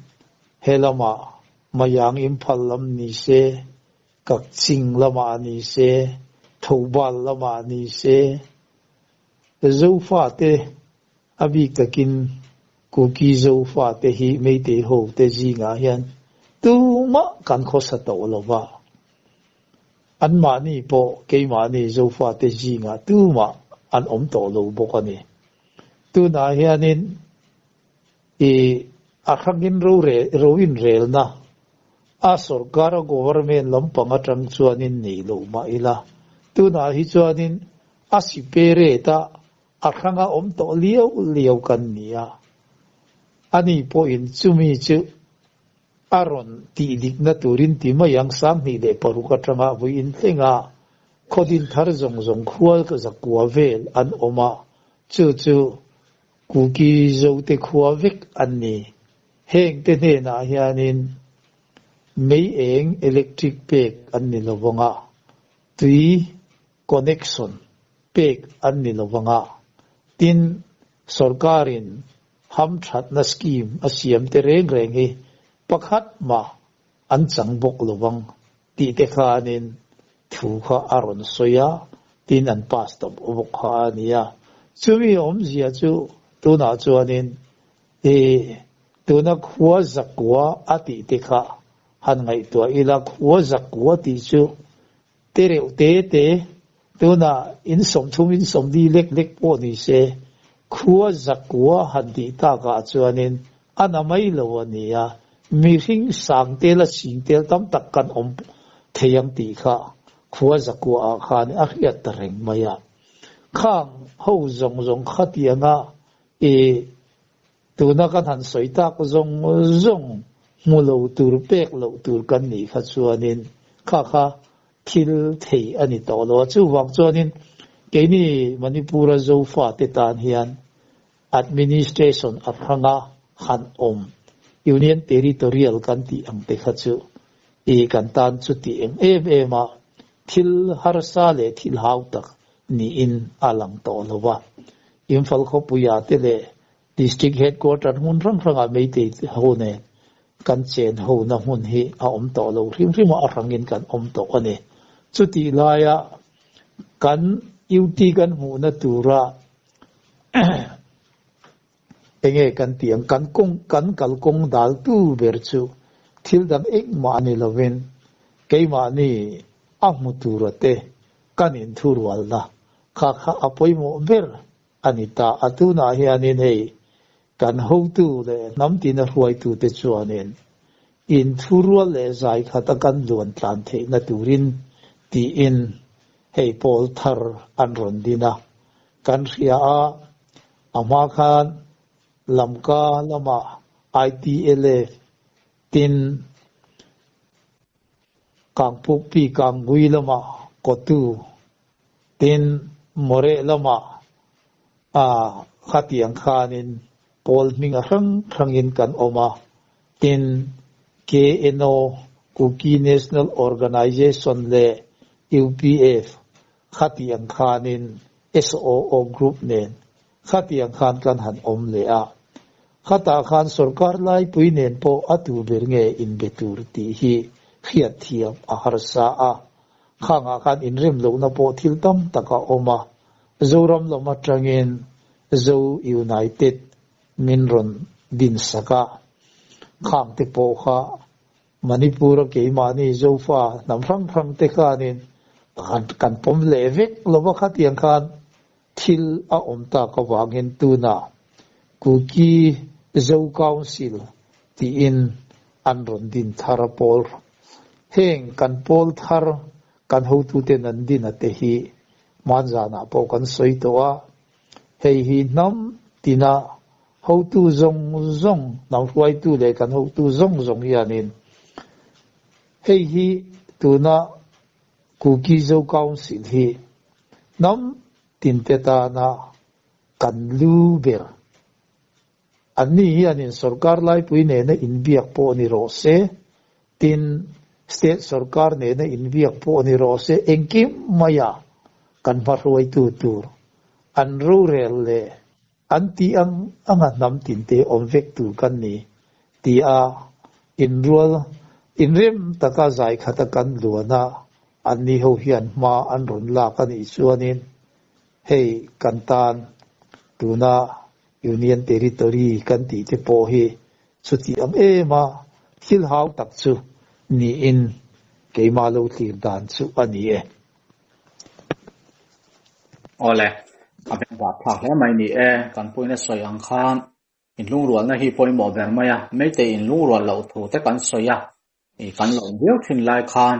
he lamah Mayang Imphal lam ni se, Kakching lamah ni se, Thoubal lamah ni se, Zofate a bik takin Kuki Zofate hi Meitei ho te zingah hian tumah kan khawsa tawh lo va. Anmahni pawh keimahni Zofate zingah tumah an awm tawh lo bawk a ni. Tunah hianin I a hrangin rore ro inrelna a sorkar a government lampang atang chuanin nei lo mah ila, tunah hi chuanin a sipe rate a a hranga awm tawh liau liau kan ni a, ani pawhin chumi chu a rawn tih dikna turin ti mai ang 2006 atanga vui inthleng a, khawdin thar zawng zawng khual zakua vel an awm a, chu chu Kuki Zote khua vek an ni. Heng te hnenah hianin mei eng electric pek an ni lo vang a, tui connection pek an ni lo vang a, tin sorkarin hamthatna scheme a siam te reng reng hi pakhat mah an chang bawk lo vang tih te khanin thu kha a rawn sawi a, tin an pass tawp bawk kha a ni a. Chumi awmzia chu tunah chuanin i tuna khua zakua a tih te kha han ngaihtuah ila, khua zakua tih chu te reuh te te tuna in sawmthum in sawmli lek lek pawh ni se, khua zakua han tih takah chuanin a na mai lo a ni a, mihring sang tel a ching tel tam tak kan awm thei ang tih kha khua zakua ah khan a hriat ta reng mai a. Khang ho zawng zawng khatianga i Tuna kan han sawi tak zawng zawng hmu lo tur pek loh tur kan nih kha chuanin kha kha thil thei a ni tawh lo a. Chuvang chuanin keini Manipur-a Zofate tan hian Administration a hranga han awm Union Territorial kan tih ang te kha chu i kan tan chuti eng em em a thil harsa leh thil hau tak niin a lang tawh lo va. Imphal khawpuia te leh District Headquarter hmun hrang hrangah Meitei ho nen kan chen hona hmun hi a awm tawh lo hrim hrim a, a hrangin kan awm tawh a ni. Chutih laia kan UT kan hmuhna tura enge kan tih ang, kan kawng kan kalkawng daltu ber chu thil dang engmah a ni lovin keimahni a hmu tura te kan inthurualna kha kha a pawimawh ber a ni ta a. Tunah hianin hei kan hotu leh hnam tina hruaitute chuanin inthurual leh zai khata kan luan tlan theihna turin tiin hei pawl thar an rawn din a. Kan hria a, a hma khan Lamka lamah ITLF tin Kangpukpi Kangui lamah Kotu tin Moreh lamah a khatiang khanin pawl hming a hrang hrangin kan awm a, tin KNO, Kuki National Organization leh UPF khatiang khanin SOO group nen khatiang khan kan han awm leh a. Khatah khan sorkar laipui nen pawh a tu ber nge inbe tur tih hi hriatthiam a harsa a. Khangah khan inrem lohna pawh thil tam tak a awm a. Zoram lam atangin Zo United min rawn din sak a. Khang te pawh kha Manipur-a keimahni Zofa hnam hrang hrang te khanin kan pawm leh vek lo va khatiang khan thil a awm tak avangin tunah Kuki Zo Council tiin an rawn din thar a pawl. Heng kan pawl thar kan hotuten an din a te hi hmanzanah pawh kan sawi tawh a, hei hi hnam tina hotu zawng zawng, hnam hruaitu leh kan hotu zawng zawng hianin hei hi tuna Kuki Zo Council hi hnam tinte tana kan lu ber. Anni hianin sorkar laipui nena inbiak pawh ni rawh se, tin state sorkar nena inbiak pawh ni rawh se, engkim maia kan hmahruaitu tur an rorel leh an tih ang anga hnam tinte awm vek tur kan ni tia inrual inrem taka zai khata kan luan a, anni ho hian hma an rawn lak a nih chuanin hei kan tan tuna Union Territory kan tih te pawh hi chuti ang em a thil hau tak chu niin keimah lo thlir dan chu a ni e. Awle, a bengvar thlak hle mai ni e, kan puina sawi ang khan inlungrualna hi pawimawh ber mai a, Meitei inlungrual loh thu te kan sawi a, i kan lawm viau thin lai khan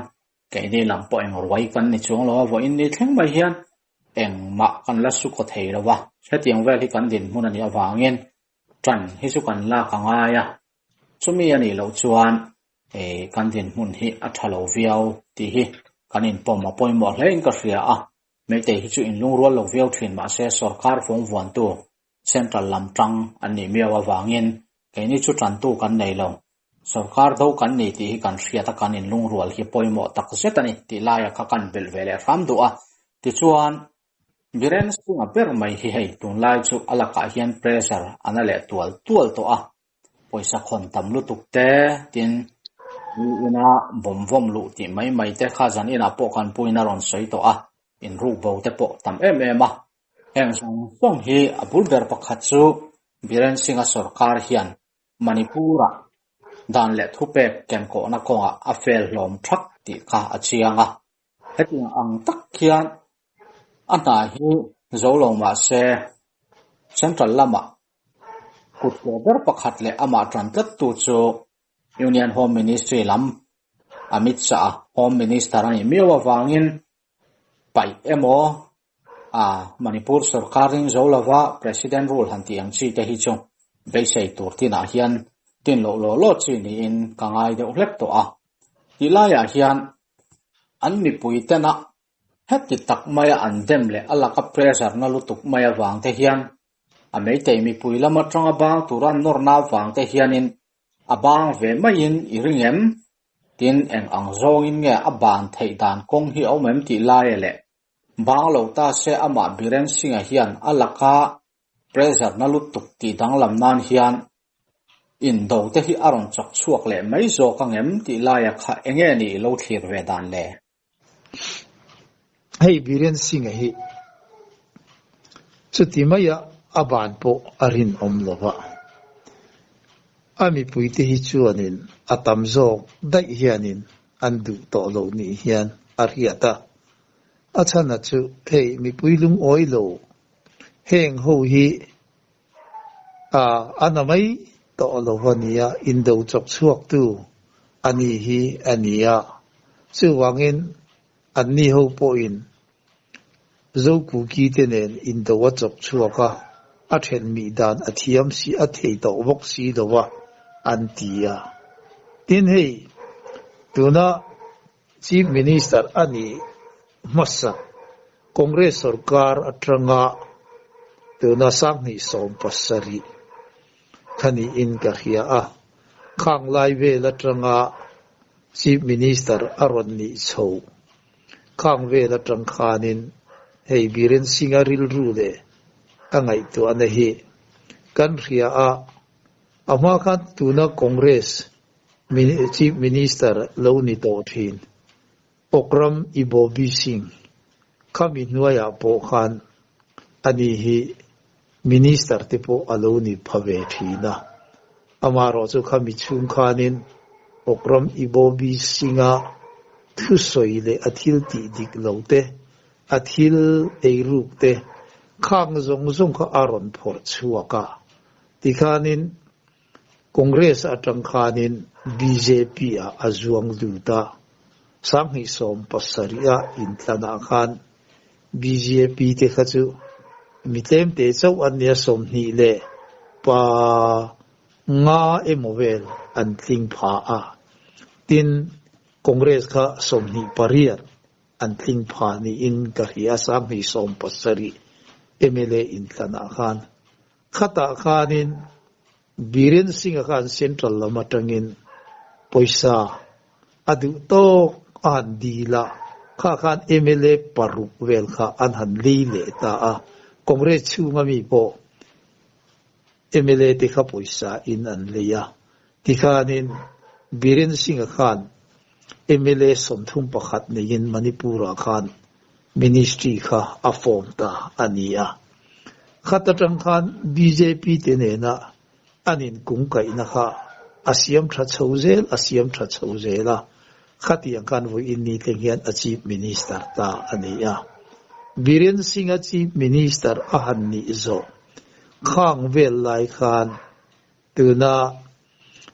keini lam pawh eng ruai kan ni chuang lo a, vawiin ni thleng mai hian engmah kan la su kaw thei lo a, hetiang vel hi kan dinhmun a nih avangin ṭan hi chu kan lak a ngai a, chumi a nih loh chuan kan dinhmun hi a ṭha lo viau tih hi kan inpawm a pawimawh hlein ka hria a, Meitei hi chu inlungrual lo viau ṭhin mahse sorkar fawngvuantu Central lam ṭang an nih miau avangin keini chu ṭantu kan nei lo. Sorkar do kan ni tih hi kan hriat a, kan inlungrual hi pawimawh tak zet a ni tih laia kha kan belh ve leh hram duh a. Tichuan, Biren Singh-a ber mai hi hei tunlai chu a lakah hian pressure a na leh tual tual tawh a, pawisa khawn tam lutuk te tin mi ina bawm vawm luh tih mai mai te kha zan inah pawh kan puiin a rawn sawi tawh a, inruk bo te pawh tam em em a. Heng zawng zawng hi a bul ber pakhat chu Biren Singh-a sorkar hian Manipur-ah dan leh thupek kenkawhna kawngah a fel hlawm thak tih kha a chiang a. Hetiang ang tak hian a hna hi zo lo mah se Central lamah kut hlawh ber pakhat leh amah tan tlattu chu Union Home Ministry lam Amit Shah Home Minister a nih miau avangin paih emaw a Manipur sorkar ring zo lova President rule han tih ang chi te hi chu beisei tur tinah hian din loh law law chi niin ka ngai deuh hlek tawh a. Tih laiah hian an mipui tena heti tak maia an dem leh a laka pressure na lutuk mai avang te hian a meitei mipui lam atanga bang tura an nawrna avang te hianin a bang ve maiin i ring em? Tin, eng ang zawngin nge a ban theih dan kawng hi a awm em tih laia leh bang lo ta se amah Biren Singh-a hian a laka pressure na lutuk tih danglam nan hian indo te hi a rawn chawk chhuak leh mai zawk ang em tih laia kha enge ni i lo thlir ve dan le? Hei Biren Singh-a hi chuti maia a ban pawh a rinawm lo va, a mipuite hi chuanin a tam zawk daih hianin an duh tawh lo nih hian a hriat a. A chhana chu hei mipui lungawi lo heng ho hi a a na mai tawh lo a nia, indo chawk chhuaktu a ni hi a nia. Chuvangin anni ho pawhin Zokuki te nen indo a chawk chhuak a, a then mih dan a thiam si a thei tawh bawk si lo a, an ti a. Tin hei tuna Chief Minister a nih hmasa Congress sorkar atanga tuna 2017 kha niin ka hria a, khang lai vel atanga Chief Minister a rawn nih chho khang vel atang khanin hei Biren Singh-a rilru leh a ngaihtuahna hi kan hria a, a hma khan tuna Congress Chief Minister lo ni tawh thin Okram Ibobi Singh khami hnuaiah pawh khan ani hi Minister te pawh a lo ni pha ve thin a. Amaherawh chu khami chhung khanin Okram Ibobi Singh-a thusawi leh a thil tih dik lo te, a thil eiruk te khang zawng zawng kha a rawn phawrh chhuak a. Tikhanin Congress atang khanin bjp ah a zuang lut a, 2017 a intlanah khan bjp te kha chu mi tlemte chauh an nia 25 emaw vel an tling pha a, tin Congress kha 28 an tling pha niin ka hria 2017 mla intlanah khan. Khatah khanin Biren Singh-a khan Central lam atangin pawisa a duh tawk a han dil a, kha khan mla paruk vel kha an han lei leh ta a, Congress chhunga mi pawh mla te kha pawisa in an lei a, tikhanin Biren Singh-a khan mla 31 neiin Manipur-ah khan Ministry kha a form ta a ni a. Khat atang khan bjp te nena an inkungkaihna kha a siam tha chho zel a siam tha chho zel a, khatiang khan vawiin ni thleng hian a Chief Minister ta a ni a. Biren Singh-a Chief Minister a han nih zawh khang vel lai khan tuna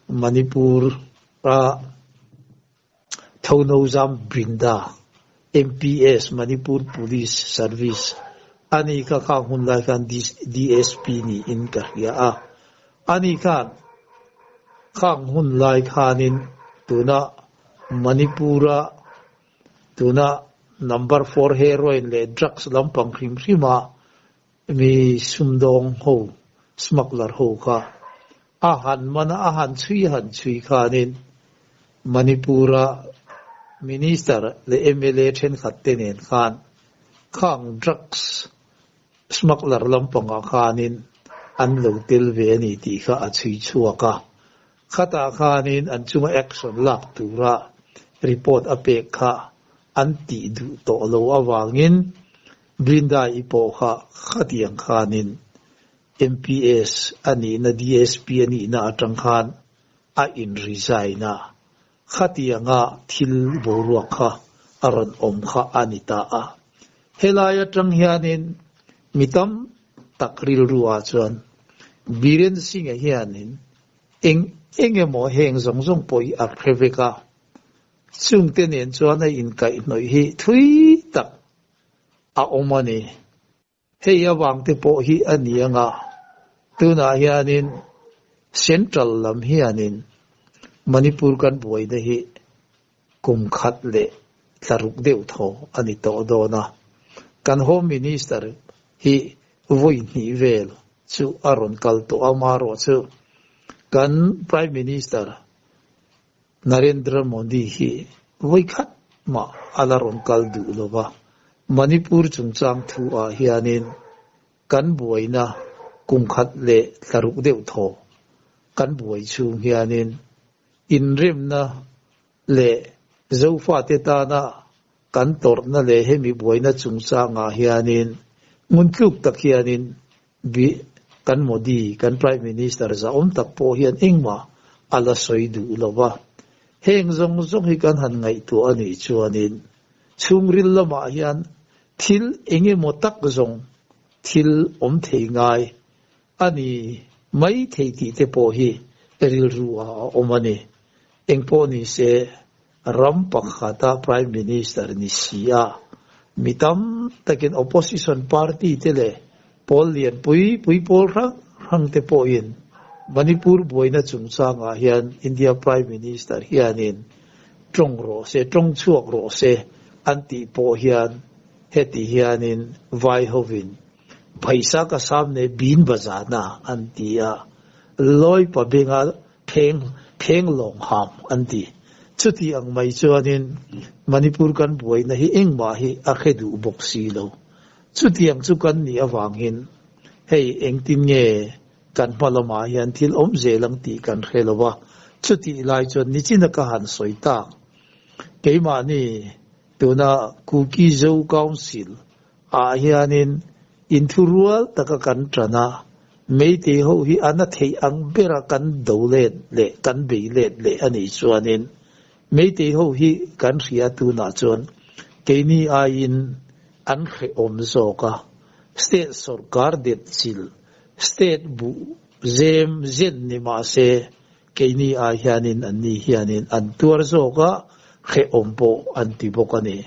Manipur a Thonozam Brinda, MPS, Manipur Police Service, ani kha khang hun lai khan DSP niin ka hria a. Ani khan khang hun lai khanin tuna Manipur-a tuna number four heroin leh drugs lampang hrim hrima Mi sumdawng ho, smuggler ho kha a han man a, a han chhui han chhui khanin Manipur-a Minister leh mla thenkhat te nen khan khang drugs smuggler lampangah khanin an lo tel ve a ni tih kha a chhui chhuak a. Khatah khanin an chunga action lak tura report a pek kha an tih duh tawh lo avangin Brinda-i pawh kha khatiang khanin MPS a nihna DSP a nihna atang khan a in resign a, khatianga thil boruak kha a rawn awm kha a ni ta a. Helai atang hianin mi tam tak rilru ah chuan Biren Singh-a hianin eng eng emaw heng zawng zawng pawh hi a hre vek a, chungte nen chuan a inkaihhnawih hi thui tak a awm a ni. Hei avang te pawh hi a ni ang a, tunah hianin Central lam hianin Manipur kan buaina hi kum khat leh tlaruk deuh thaw a ni tawh dawn a. Kan Home Minister hi vawi hnih vel chu a rawn kal tawh a, amaherawhchu kan Prime Minister Narendra Modi hi vawi khat mah a la rawn kal duh lo va, Manipur chungchang thu ah hianin kan buaina kum khat leh tlaruk deuh thaw kan buai chhung hianin inremna leh Zofate tana kan tawrhna leh hemi buaina chungchangah hianin nguntluk tak hianin kan Modi, kan Prime Minister zahawm tak pawh hian engmah a la sawi duh lo va. Heng zawng zawng hi kan han ngaihtuah a nih chuanin chhungril lamah hian thil eng emaw tak zawng thil awm thei ngai a ni mai thei tih te pawh hi rilru ah a awm a ni. Engpawh ni se ram pakhata Prime Minister ni si a, mi tam takin Opposition party te leh pawl lian pui pui pawl hrang hrang te pawhin Manipur buaina chungchangah hian India Prime Minister hianin tawng rawh se, tawng chhuak rawh se an tih pawh hian heti hianin vai hovin Phaisa ka samne bin bazana an ti a, Lawipa benga pheng pheng lawng ham an ti. Chuti ang mai chuanin Manipur kan buaina hi engmah hi a hre duh bawk si lo. Chutiang chu kan nih avangin hei engtin nge kan hma lamah hian thil awm zel ang tih kan hre lo va, chutih lai chuan nichina ka han sawi tak keimahni tuna Kuki Zo Council ah hianin inthurual taka kan tan a, Meitei ho hi a na theih ang bera kan do let leh kan bei let leh a nih chuanin Meitei ho hi kan hria tunah chuan keini aiin an hrehawm zawk a, state sawrkar det chilh, state buh zem zen ni mah se keini ai hianin anni hianin an tuar zawk a, hrehawm pawh an ti bawk a ni.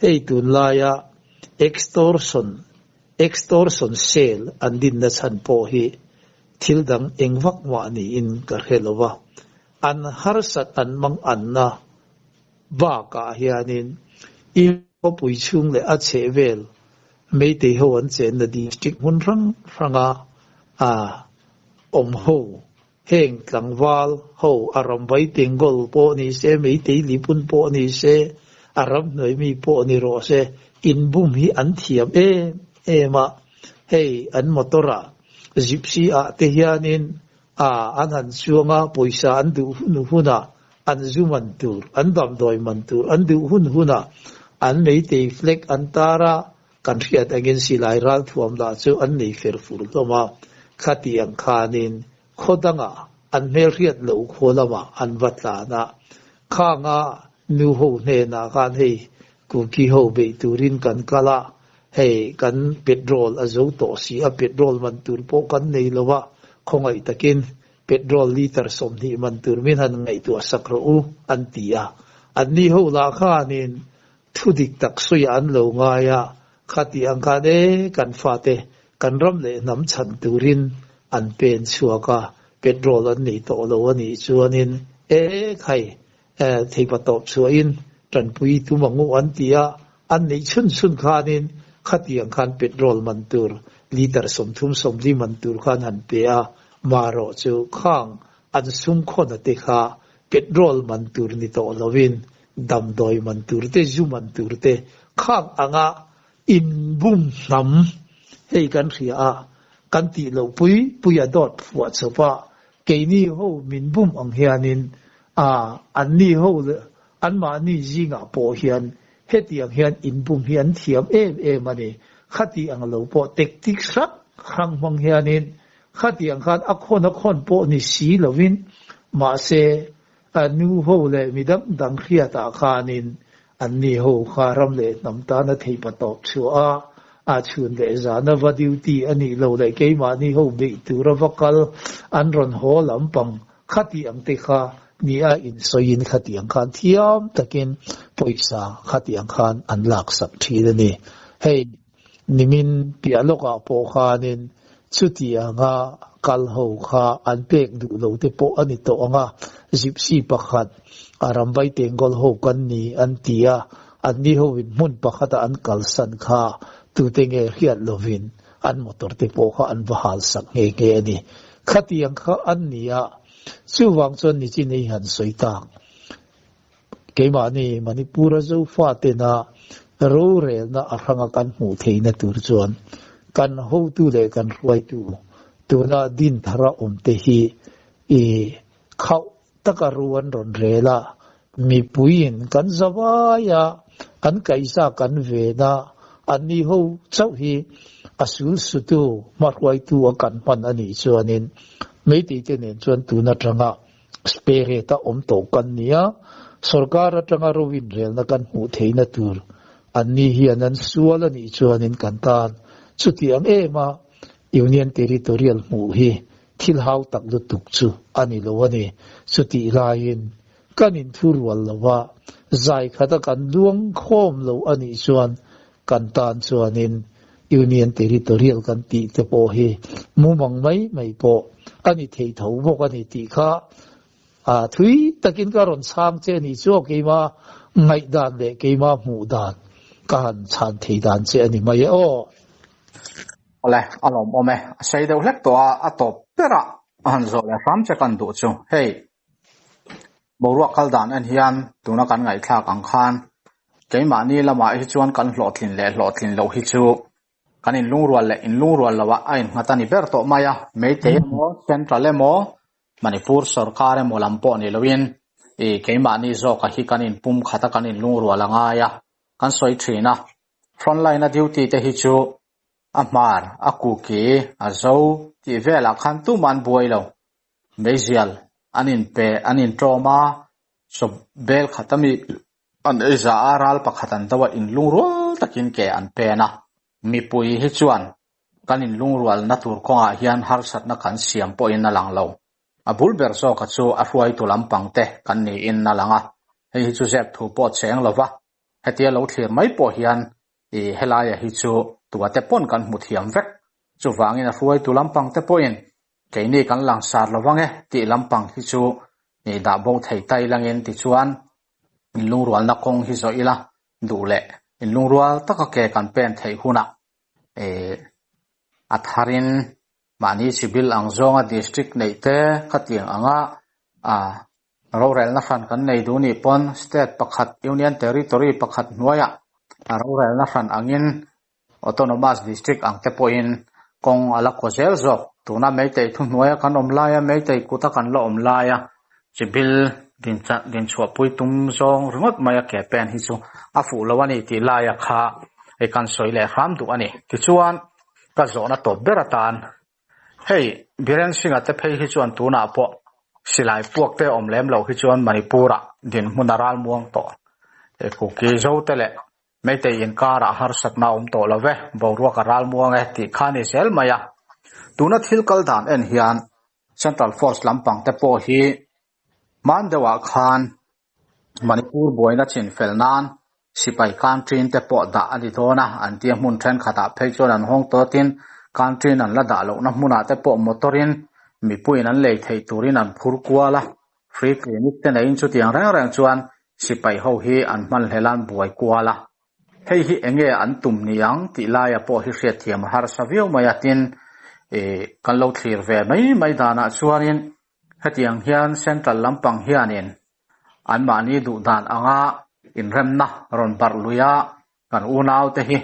Hei tunlaia extortion extortion cell an dinna chhan pawh hi thil dang eng vak mah niin ka hre lo va, an harsat an mang anna bakah hianin i khawpui chhung leh a chheh vel Meitei ho an chenna district hmun hrang hranga a awm ho Heng tlangval ho a ram vai Tengol pawh ni se, Meitei Lipun pawh ni se, a ram hnuai mi pawh ni rawh se, inbum hi an thiam em em a. Hei an motor ah gypsy ah te hianin a an han chuang a, pawisa an duh hun hun ah an zu man tur, an damdawi man tur an duh hun hun ah an Meitei flag an tar a, Kan hriat angin silai ralthuam lah chu an nei fer fur hlawm a, khatiang khanin khaw dangah an hmelhriat loh khaw lamah an va tlan a, khanga nu ho hnenah khan hei Kuki ho beih turin kan kal a, hei kan petrol a zo tawh si a, petrol man tur pawh kan nei lo a, khawngaih takin petrol litre 20 man tur min han ngaihtuah sak rawh u an ti a, anni ho lah khanin Thu dik tak sawiah an lo ngai a, khati ang khan e kan fate kan ram leh hnam chhan turin an pen chhuak a, petrol an nei tawh lo a nih chuanin e khai theipa tawp chhuahin tanpui tum ang u an ti a, an neih chhun chhun khanin khati ang khan petrol man tur litre 30 40 man tur khan han pe a, marawh chu khang an sum khawna te kha petrol man tur ni tawh lovin damdawi man tur te, zu man tur te khak anga inbum hnam hei kan hria a, kan tih loh pui pui a dawt phuah chawp a, keini ho min bum ang hianin a anni ho leh anmahni zingah pawh hian hetiang hian inbum hi an thiam em em a ni. Khati ang lo pawh tactic hrang hrang hmang hianin khatiang khan a khawn a khawn pawh ni si lovin mahse A nu ho leh mi dang dang hriatah khanin anni ho kha ram leh hnam tana theipa tawp chhuah a, a chhun leh zana va duty a nih lo leh keimahni ho beih tura va kal an rawn haw lampang khati ang te kha ni a insawiin khatiang khan thiam takin pawisa khatiang khan an laksak thin a ni. Hei nimin piah lawkah pawh khanin chutianga. kal ho kha an pek duh lo te pawh a ni tawh ang a, Gypsy pakhat a ramvai tengkawl ho kan ni an ti a, anni hoin hmun pakhata an kalsan kha tute nge hriat lovin an motor te pawh kha an va hal sak nghe nghe a ni. Khatiang kha an ni a, chuvang chuan nichin ei han sawi tak. Keimahni Manipur-a Zofa tena rorelna a hranga kan hmuh theihna tur chuan kan hotu leh kan hruaitu tuna din thara awmte hi i khauh taka ru an rawn rel a, mipuiin kan zavaia an kaihza kan ven a, anni ho chauh hi a sulsutu hmahruaitu a kan hman a nih chuanin Meitei-te nen chuan tun atanga Spirit a awm tawh kan ni a, sorkar atanga ro inrelna kan hmuh theihna tur anni hian an sual a nih chuanin kan tan chutiang em a Union Territorial hmuh hi thil hau tak lutuk chu a ni lo a ni. Chutih laiin kan inthurual lo a, zai khata kan luang khawm lo a nih chuan kan tan chuanin Union Territorial kan tih te pawh hi mumang mai mai pawh a ni thei tho bawk a ni tih kha a thui takin ka rawn chhang che a nih chu aw keima ngaihdan leh keima hmuh dan ka han chhan thei dan che a ni mai e aw. Awle, a lawmawm e. A sei deuh hlek tawh a, a tawp berah a han zawh leh hram che kan duh chu. Hei, Boruak kal dan en hian tuna kan ngaihthlak ang khan keimahni lamah hi chuan kan hlawhtlin leh hlawhtlin loh hi chu kan inlungrual leh inlungrual loah a innghat a ni ber tawh mai a. Meitei emaw, Central emaw, Manipur sorkar emaw lam pawh ni loin ih keimahni zawka hi kan inpum khat a kan inlungrual a ngai a, kan sawi thin a. Frontline a duty te hi chu a hmar, a kuki, a zo tih velah khan tumah an buai lo. Meizial an inpe an inṭawm a, chaw bel khat ami an ei za a, ral pakhat an do a, inlungrual takin ke an pen a. Mipui hi chuan kan inlungrualna tur kawngah hian harsatna kan siam pawhin a lang lo. A bul ber zawka chu a hruaitu lampang te kan niin a lang a, hei hi chu zep thu pawh cheng lo va, hetia lo thlir mai pawh hian I helaia hi chu tuate pawn kan hmu thiam vek. Chuvangin a hruaitu lampang te pawhin keini kan langsar lo vang e tih lampang hi chu i dah bo thei ta ilangin tichuan inlungrualna kawng hi zawh ila duh leh inlungrual taka ke kan pen theih hunah i a tharin mahni chibil ang zawnga district neih te khatiang anga a Rorelna hran kan nei duh nih pawn state pakhat Union Territory pakhat hnuaiah a rorelna hran angin Autonomous District ang te pawhin kawng a la kaw zel zawk. Tuna Meitei thuhnuaia kan awm laia Meitei kuta kan la awm laia chibil dinchhuahpui tum zawng ringawt maia ke pen hi chu a fuh lo a ni tih laia kha hei kan sawi leh hram duh a ni. Tichuan ka zawhna tawp ber atan Hei, Biren Singh-a te phei hi chuan tunah pawh silai puak te awm lem loh hi chuan Manipur-ah dinhmun a ral muang tawh. He Kuki Zo te leh Meitei inkarah harsatna a awm tawh lo ve, boruak a ral muang e tih kha a ni zel mai a. Tuna thil kal dan en hian Central Force lampang te pawh hi hman deuhah khan Manipur buaina chin fel nan sipai country te pawh dah a ni dawn a, an tia hmun thenkhatah phei chuan an hawng tawtin country an la dah lohna hmunah te pawh motor in mipuiin an lei theih turin an phur kual a, free clinic te neiin chutiang reng reng chuan sipai ho hi an hmanhlel a an buai kual a. Hei hi enge an tum ni ang tih laia pawh hi hriatthiam a harsa viau mai a, tin ih kan lo thlir ve mai mai danah chuanin Hetiang hian Central lampang hianin anmahni duh dan anga inremna rawn barh lui a, kan unaute hi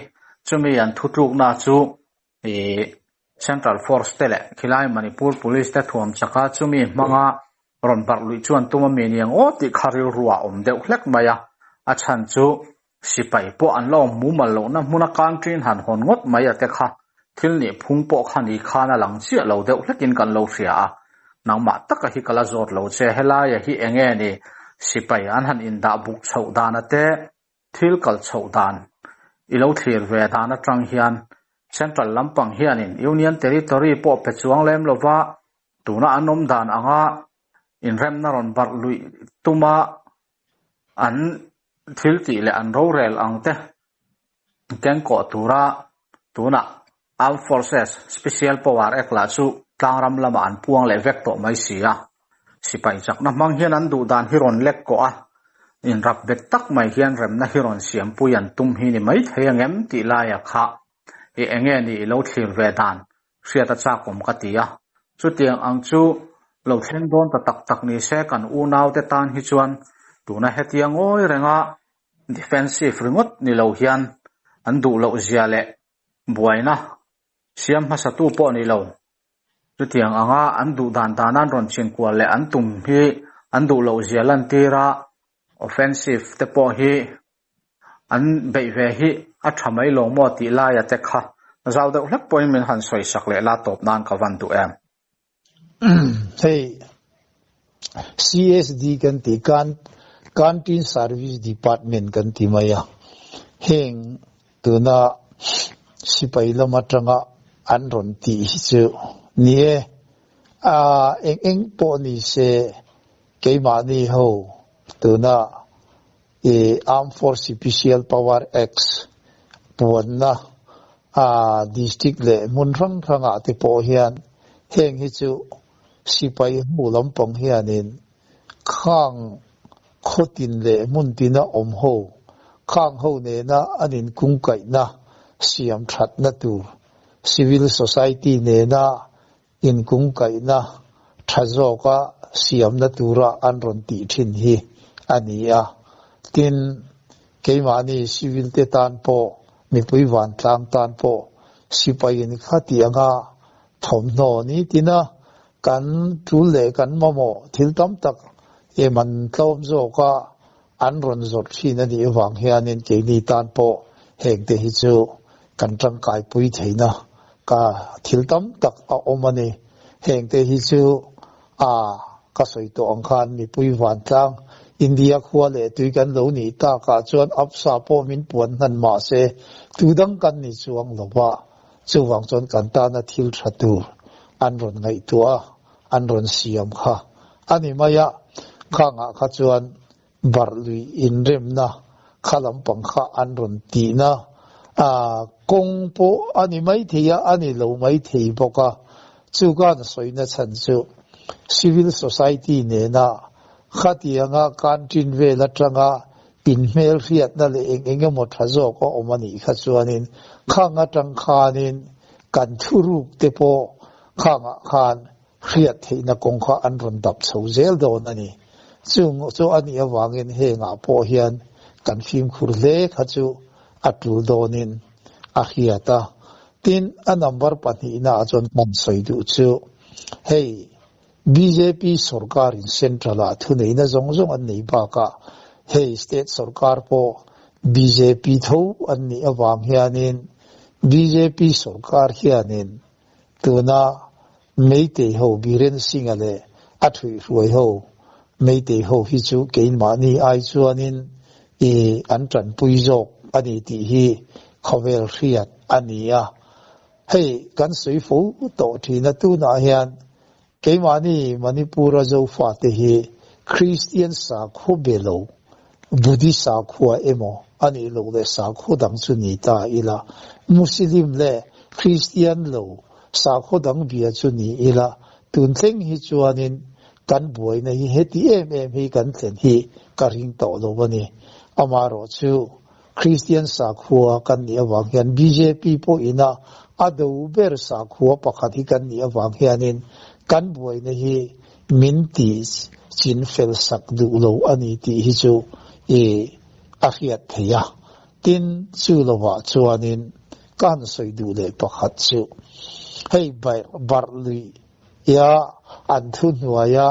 chumi an thutlukna chu ih Central Force te leh khilai Manipur Police te thuam chaka chumi hmanga rawn barh luih chuan tum a mi niang aw tih kha rilru a awm deuh hlek mai a, a chhan chu Sipai pawh an la awm mumal lohna hmuna country-in han hawn ngawt mai a te kha thil nih phung pawh kha ni khan a lang chiah lo deuh hlekin kan lo hria a. Nangmah taka hi ka la zawt lo che, helaia hi eng nge ni sipai an han indah buk chhoh dan a te, thil kal chhoh dan i lo thlir ve dan atang hian Central lampang hianin Union Territory pawh pe chuang lem lova tuna an awm dan anga inremna rawn barh luih tuma an thil tih leh an rorel ang te kengkawh tura tunah Armed Forces Special Power Act lah chu. tlangram lamah an puang leh vek tawh mai si a. Sipai chakna hmang hian an duh dan hi rawn lek kawh a, inrap bet tak mai hian remna hi rawn siampui an tum hi ni maithei ang em tih laia kha i enge ni i lo thlir ve dan hriat a chak awm ka ti a. Chutiang ang chu lo thleng dawn ta tak tak ni se kan unaute tan hi chuan tuna hetia ngawi renga defensive ringawt ni lo hian an duh loh zia leh buaina siam hmasatu pawh ni lo. Chutiang anga an duh dan dana an rawn chinkual leh an tum hi an duh loh zia lantir a, offensive te pawh hi an beih ve hi a tha mai lo maw tih laia te kha zau deuh hlek pawhin min han sawi sak leh la tawp nan ka van duh em? Hei CSD kan tih kan Canteen Service Department kan ti mai a, heng tuna sipai lam atanga an rawn tih hi chu ni e, eng eng pawh ni se keimahni ho tuna I Armed Force Special Power Acts puanna a district leh hmun hrang hrangah te pawh hian heng hi chu sipai hmuh lampang hianin khang khawtin leh hmun tina awm ho khang ho nena an inkungkaihna siam thatna tur civil society nena inkungkaihna tha zawka siamna tura an rawn tih thin hi a ni a. Tin, keimahni civil te tan pawh, mipui vantlang tan pawh sipaiin khati anga thawmhnaw nitina kan tul leh kan mamawh thil tam tak em an tlawm zawka an rawn zawrh thin a nih avang hianin keini tan pawh hengte hi chu kan tangkaipui theihna ka thil tam tak a awm a ni. Hengte hi chu a ka sawi tawh ang khan mipui vantlang India khua leh tui kan lo nih takah chuan APSA pawh min puan hnan mah se tu dang kan ni chuang lo va, chuvang chuan kan tana thil tha tur an rawn ngaihtuah a, an rawn siam kha a ni mai a, khangah kha chuan barh lui inremna kha lampang kha an rawn tihna a kawng pawh a ni maithei a, a ni lo maithei bawk a, chu kan sawina chhan chu civil society nena khatianga kan ṭin vel aṭanga inhmel hriatna leh eng eng emaw ṭha zawk a awm a nih kha chuanin khang aṭang khanin kan thuruk te pawh khangah khan hriat theihna kawng kha an rawn dap chho zel dawn a ni. Chung chu a nih avangin hengah pawh hian kan fimkhur hle kha chu a tul dawnin a hriat a. Tin, a number pahnihnaah chuan kan sawi duh chu hei bjp sorkarin central-ah thuneihna zawng zawng an nei bakah hei state sorkar pawh bjp tho an nih avang hianin bjp sorkar hianin Tuna Meitei ho Biren Singh-a leh a thuihhruai ho Meitei ho hi chu keimahni ai chuanin i an tanpui zawk a ni tih hi khawvel hriat a ni a. Hei kan sawi fo tawh thin a, tunah hian Keimahni Manipur-a Zofate hi Kristian sakhua be lo, Buddhist sakhua emaw a nih loh leh sakhua dang chu ni ta ila, Muslim leh Kristian lo sakhua dang bia chu ni ila, tun thleng hi chuanin kan buaina hi heti em em hi kan thlen hi ka ring tawh lo a ni. Amaherawhchu, Kristian sakhua kan nih avang hian bjp pawhina a do ber sakhua pakhat hi kan nih avang hianin kan buaina hi min ti chin fel sak duh lo a ni tih hi chu i a hriat theih a. Tin, chu lovah chuanin ka han sawi duh leh pakhat chu hei barh luih ia an thuhnuaia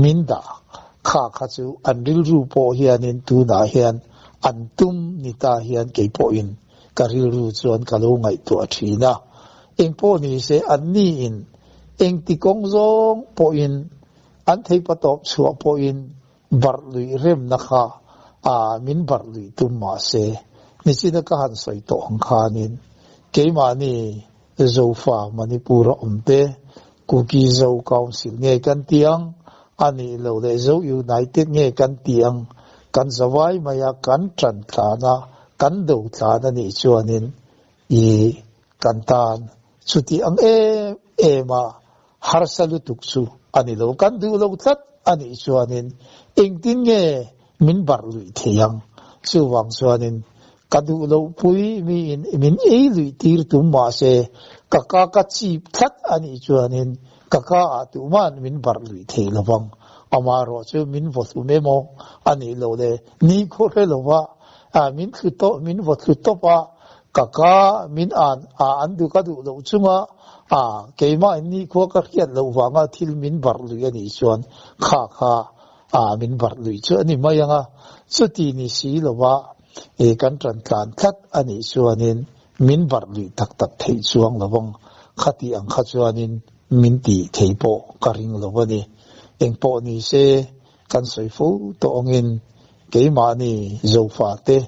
min dah kha kha chu an rilru pawh hianin tunah hian an tum ni ta hian kei pawhin ka rilru chuan ka lo ngaihtuah thin a. Engpawh ni se anniin engti kawng zawng pawhin an theipa tawp chhuah pawhin barh luih remna kha a min barh luih tum mah se nichina ka han sawi tawh ang khanin keimahni Zofa Manipur a awm te, Kuki Zo Council nge kan ti ang, a nih loh leh Zo United nge kan ti ang, kan zavai mai a kan tan tlan a, kan do tlan a nih chuanin i kan tan chuti ang em em a. Harsa lutuk chu a ni lo. Kan duh lo tlat a nih chuanin engtin nge min barh luih thei ang? Chuvang chuanin ka duh loh pui miin min ei luih tir tum mahse ka ka ka chip tlat a nih chuanin ka ka ah tuman min barh luih thei lo vang. Amaherawh chu min vaw hlum emaw a nih loh le ni khaw hre lova min thlu tawp min vaw thlu tawp a, Ka ka min an a an duh ka duh loh chunga a keimah in nikhua ka hriat loh vanga thil min barh lui a nih chuan kha kha a min barh lui chu a ni mai ang a, chuti ni si lova e kan tan tlan tlat a nih chuanin min barh lui tak tak theih chuang lo vang, khati ang kha chuanin min tih thei pawh ka ring lo a ni. Engpawh ni se Kan sawi fo tawh angin keimahni Zofate,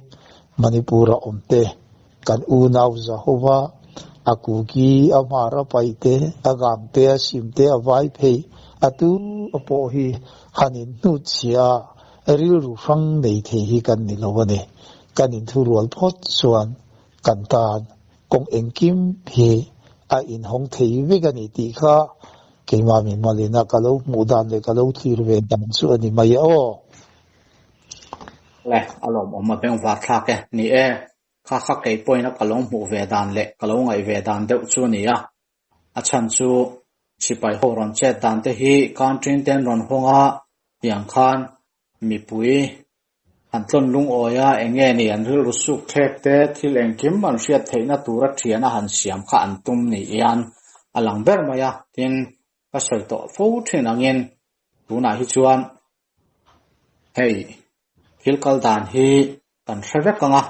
Manipur-a awmte, kan unau Zahova, a Kuki, a Hmar, a Paite, a Gangte, a Simte, a Vaiphei, a tu a pawh hi han inhnut chhia a, rilru hrang nei thei hi kan ni lo a ni. Kan inthurual phawt chuan kan tan kawng engkim hi a inhawng thei vek a ni tih kha Keimah mi malina ka lo hmuh dan leh ka lo thlir ve dan chu a ni mai e aw. Le, a lawmawm a bengvar thlak e. Ni e, kha kha kei pawhin a ka lo hmuh ve dan leh ka lo ngaih ve dan deuh chu a ni a. A chhan chu sipai ho rawn chet dan te hi country ten rawn hawng a, tiang khan mipui an tlawn lungawi a, eng nge ni an rilru suk thlek te, thil engkim an hriat theihna tura thian a han siam kha an tum ni hian a lang ber mai a, tin ka sawi tawh fo thin angin tunah hi chuan hei thil kal dan hi kan hre vek ang a,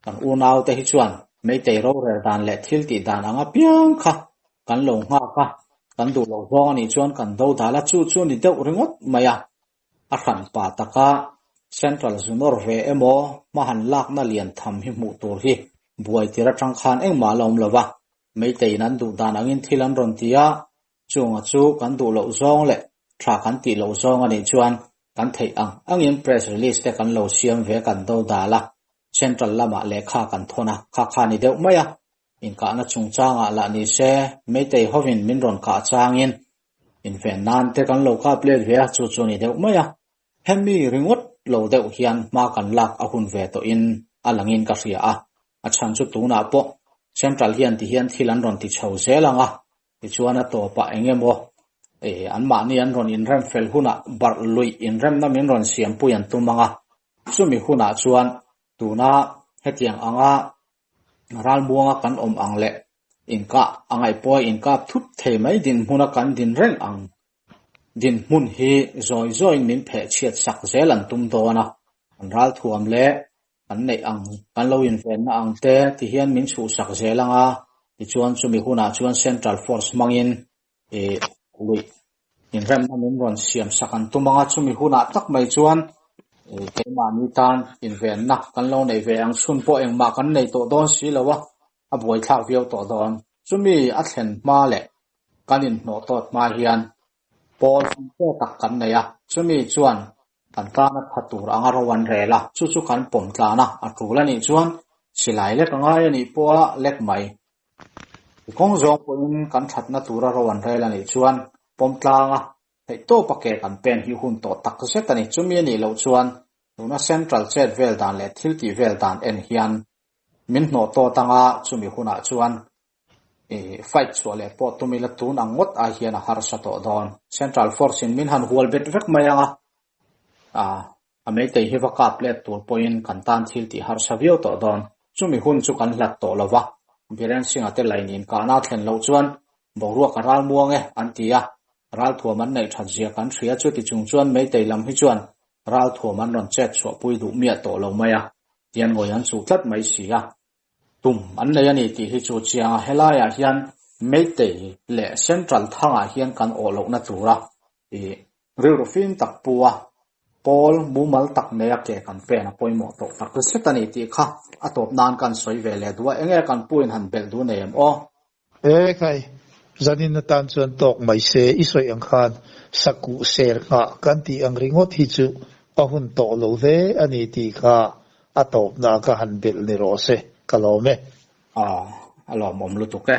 kan unau te hi chuan meitei rorel dan leh thil tih dan ang apiang kha kan lo nghak a, kan duh loh zawng a nih chuan kan do dal a, chu chu ni deuh ringawt mai a. A hranpa taka Central Zunawr ve emaw hma han lakna lian tham hi hmuh tur hi buai tir atang khan engmah la awm lo va, Meiteiin an duh dan angin thil an rawn ti a, chunga chu kan duh loh zawng leh tha kan tih loh zawng a nih chuan kan theih ang angin press release te kan lo siam ve kan do dal a, Central lamah lehkha kan thawn a, kha kha ni deuh mai a, inkahna chungchangah lah ni se Meitei hovin min rawn kah changin Inven nan te kan lo kap let ve a, chu chu a ni deuh mai a. Hemi ringawt lo deuh hian hma kan lak a hun ve tawhin a langin ka hria a. A chhan chu tunah pawh Central hian ti hian thil an rawn ti chho zel ang a, tichuan a tawpah eng emaw anmahni an rawn inrem fel hunah barh luih inremna min rawn siampui an tum ang a. Chumi hunah chuan tuna hetiang anga Ralmuanga kan awm ang leh inkah a ngaihpawh inkap thut thei mai dinhmuna kan din reng ang. Dinhmun hi zawi zawiin min pheh chhiat sak zel an tum dawn a, kan ralthuam leh kan neih ang, kan lo invenna ang te ti hian min chhuhsak zel ang a, tichuan chumi hunah chuan Central Force hmangin I luih inremna min rawn siam sak an tum ang a, chumi hunah tak mai chuan keimahni tan invenna kan lo nei ve ang chhun pawh engmah kan nei tawh dawn si lo a, a buaithlak viau tawh dawn. Chumi a thlen hma leh kan inhnawh tawt hma hian pawl fimte tak kan nei a, chumi chuan kan tana tha tur anga ro an rel a, chu chu kan pawm tlan a, a tul a nih chuan silai lek a ngai a nih pawha lek mai. Kawng zawng pawhin kan thatna tura ro an rel a nih chuan pawm tlanga theihtawpa ke kan pen hi hun tawh tak zet a ni. Chumi a nih loh chuan tuna Central chet vel dan leh thil tih vel dan en hian min hnawh tawt anga chumi hunah chuan fight chhuah leh pawh tum ila tun ang ngawt ai hian a harsa tawh dawn. Central Force in min han hual bet vek mai anga A meitei hi va kap let tur pawhin kan tan thil tih harsa viau tawh dawn. Chumi hun chu kan hlat tawh lo va, Biren Singh-a te lain inkahna a thlen loh chuan boruak a ral muang e, an ti a. Ralthuam an neih that zia kan hria chuti chung chuan meitei lam hi chuan ralthuam an rawn chet chhuahpui duh miah tawh lo mai a, tian ngawi an chuh tlat mai si a. Tum an nei a ni tih hi chu chiang a, helaiah hian Meitei leh Central thangah hian kan awh lohna tura i rilru fim tak pu a, pawl mumal tak neia ke kan pen a pawimawh tawh tak zet a ni tih kha a tawp nan kan sawi ve leh duh a, enge kan pu in han belh duh nei em aw? E khai, zanin atan chuan tawk mai se, i sawi ang khan sakuh ser nghah kan tih ang ringawt hi chu a hun tawh lo hle a ni tih kha a tawpna ka han belh ni rawh se, ka lawm e. Aw, a lawmawm lutuk e.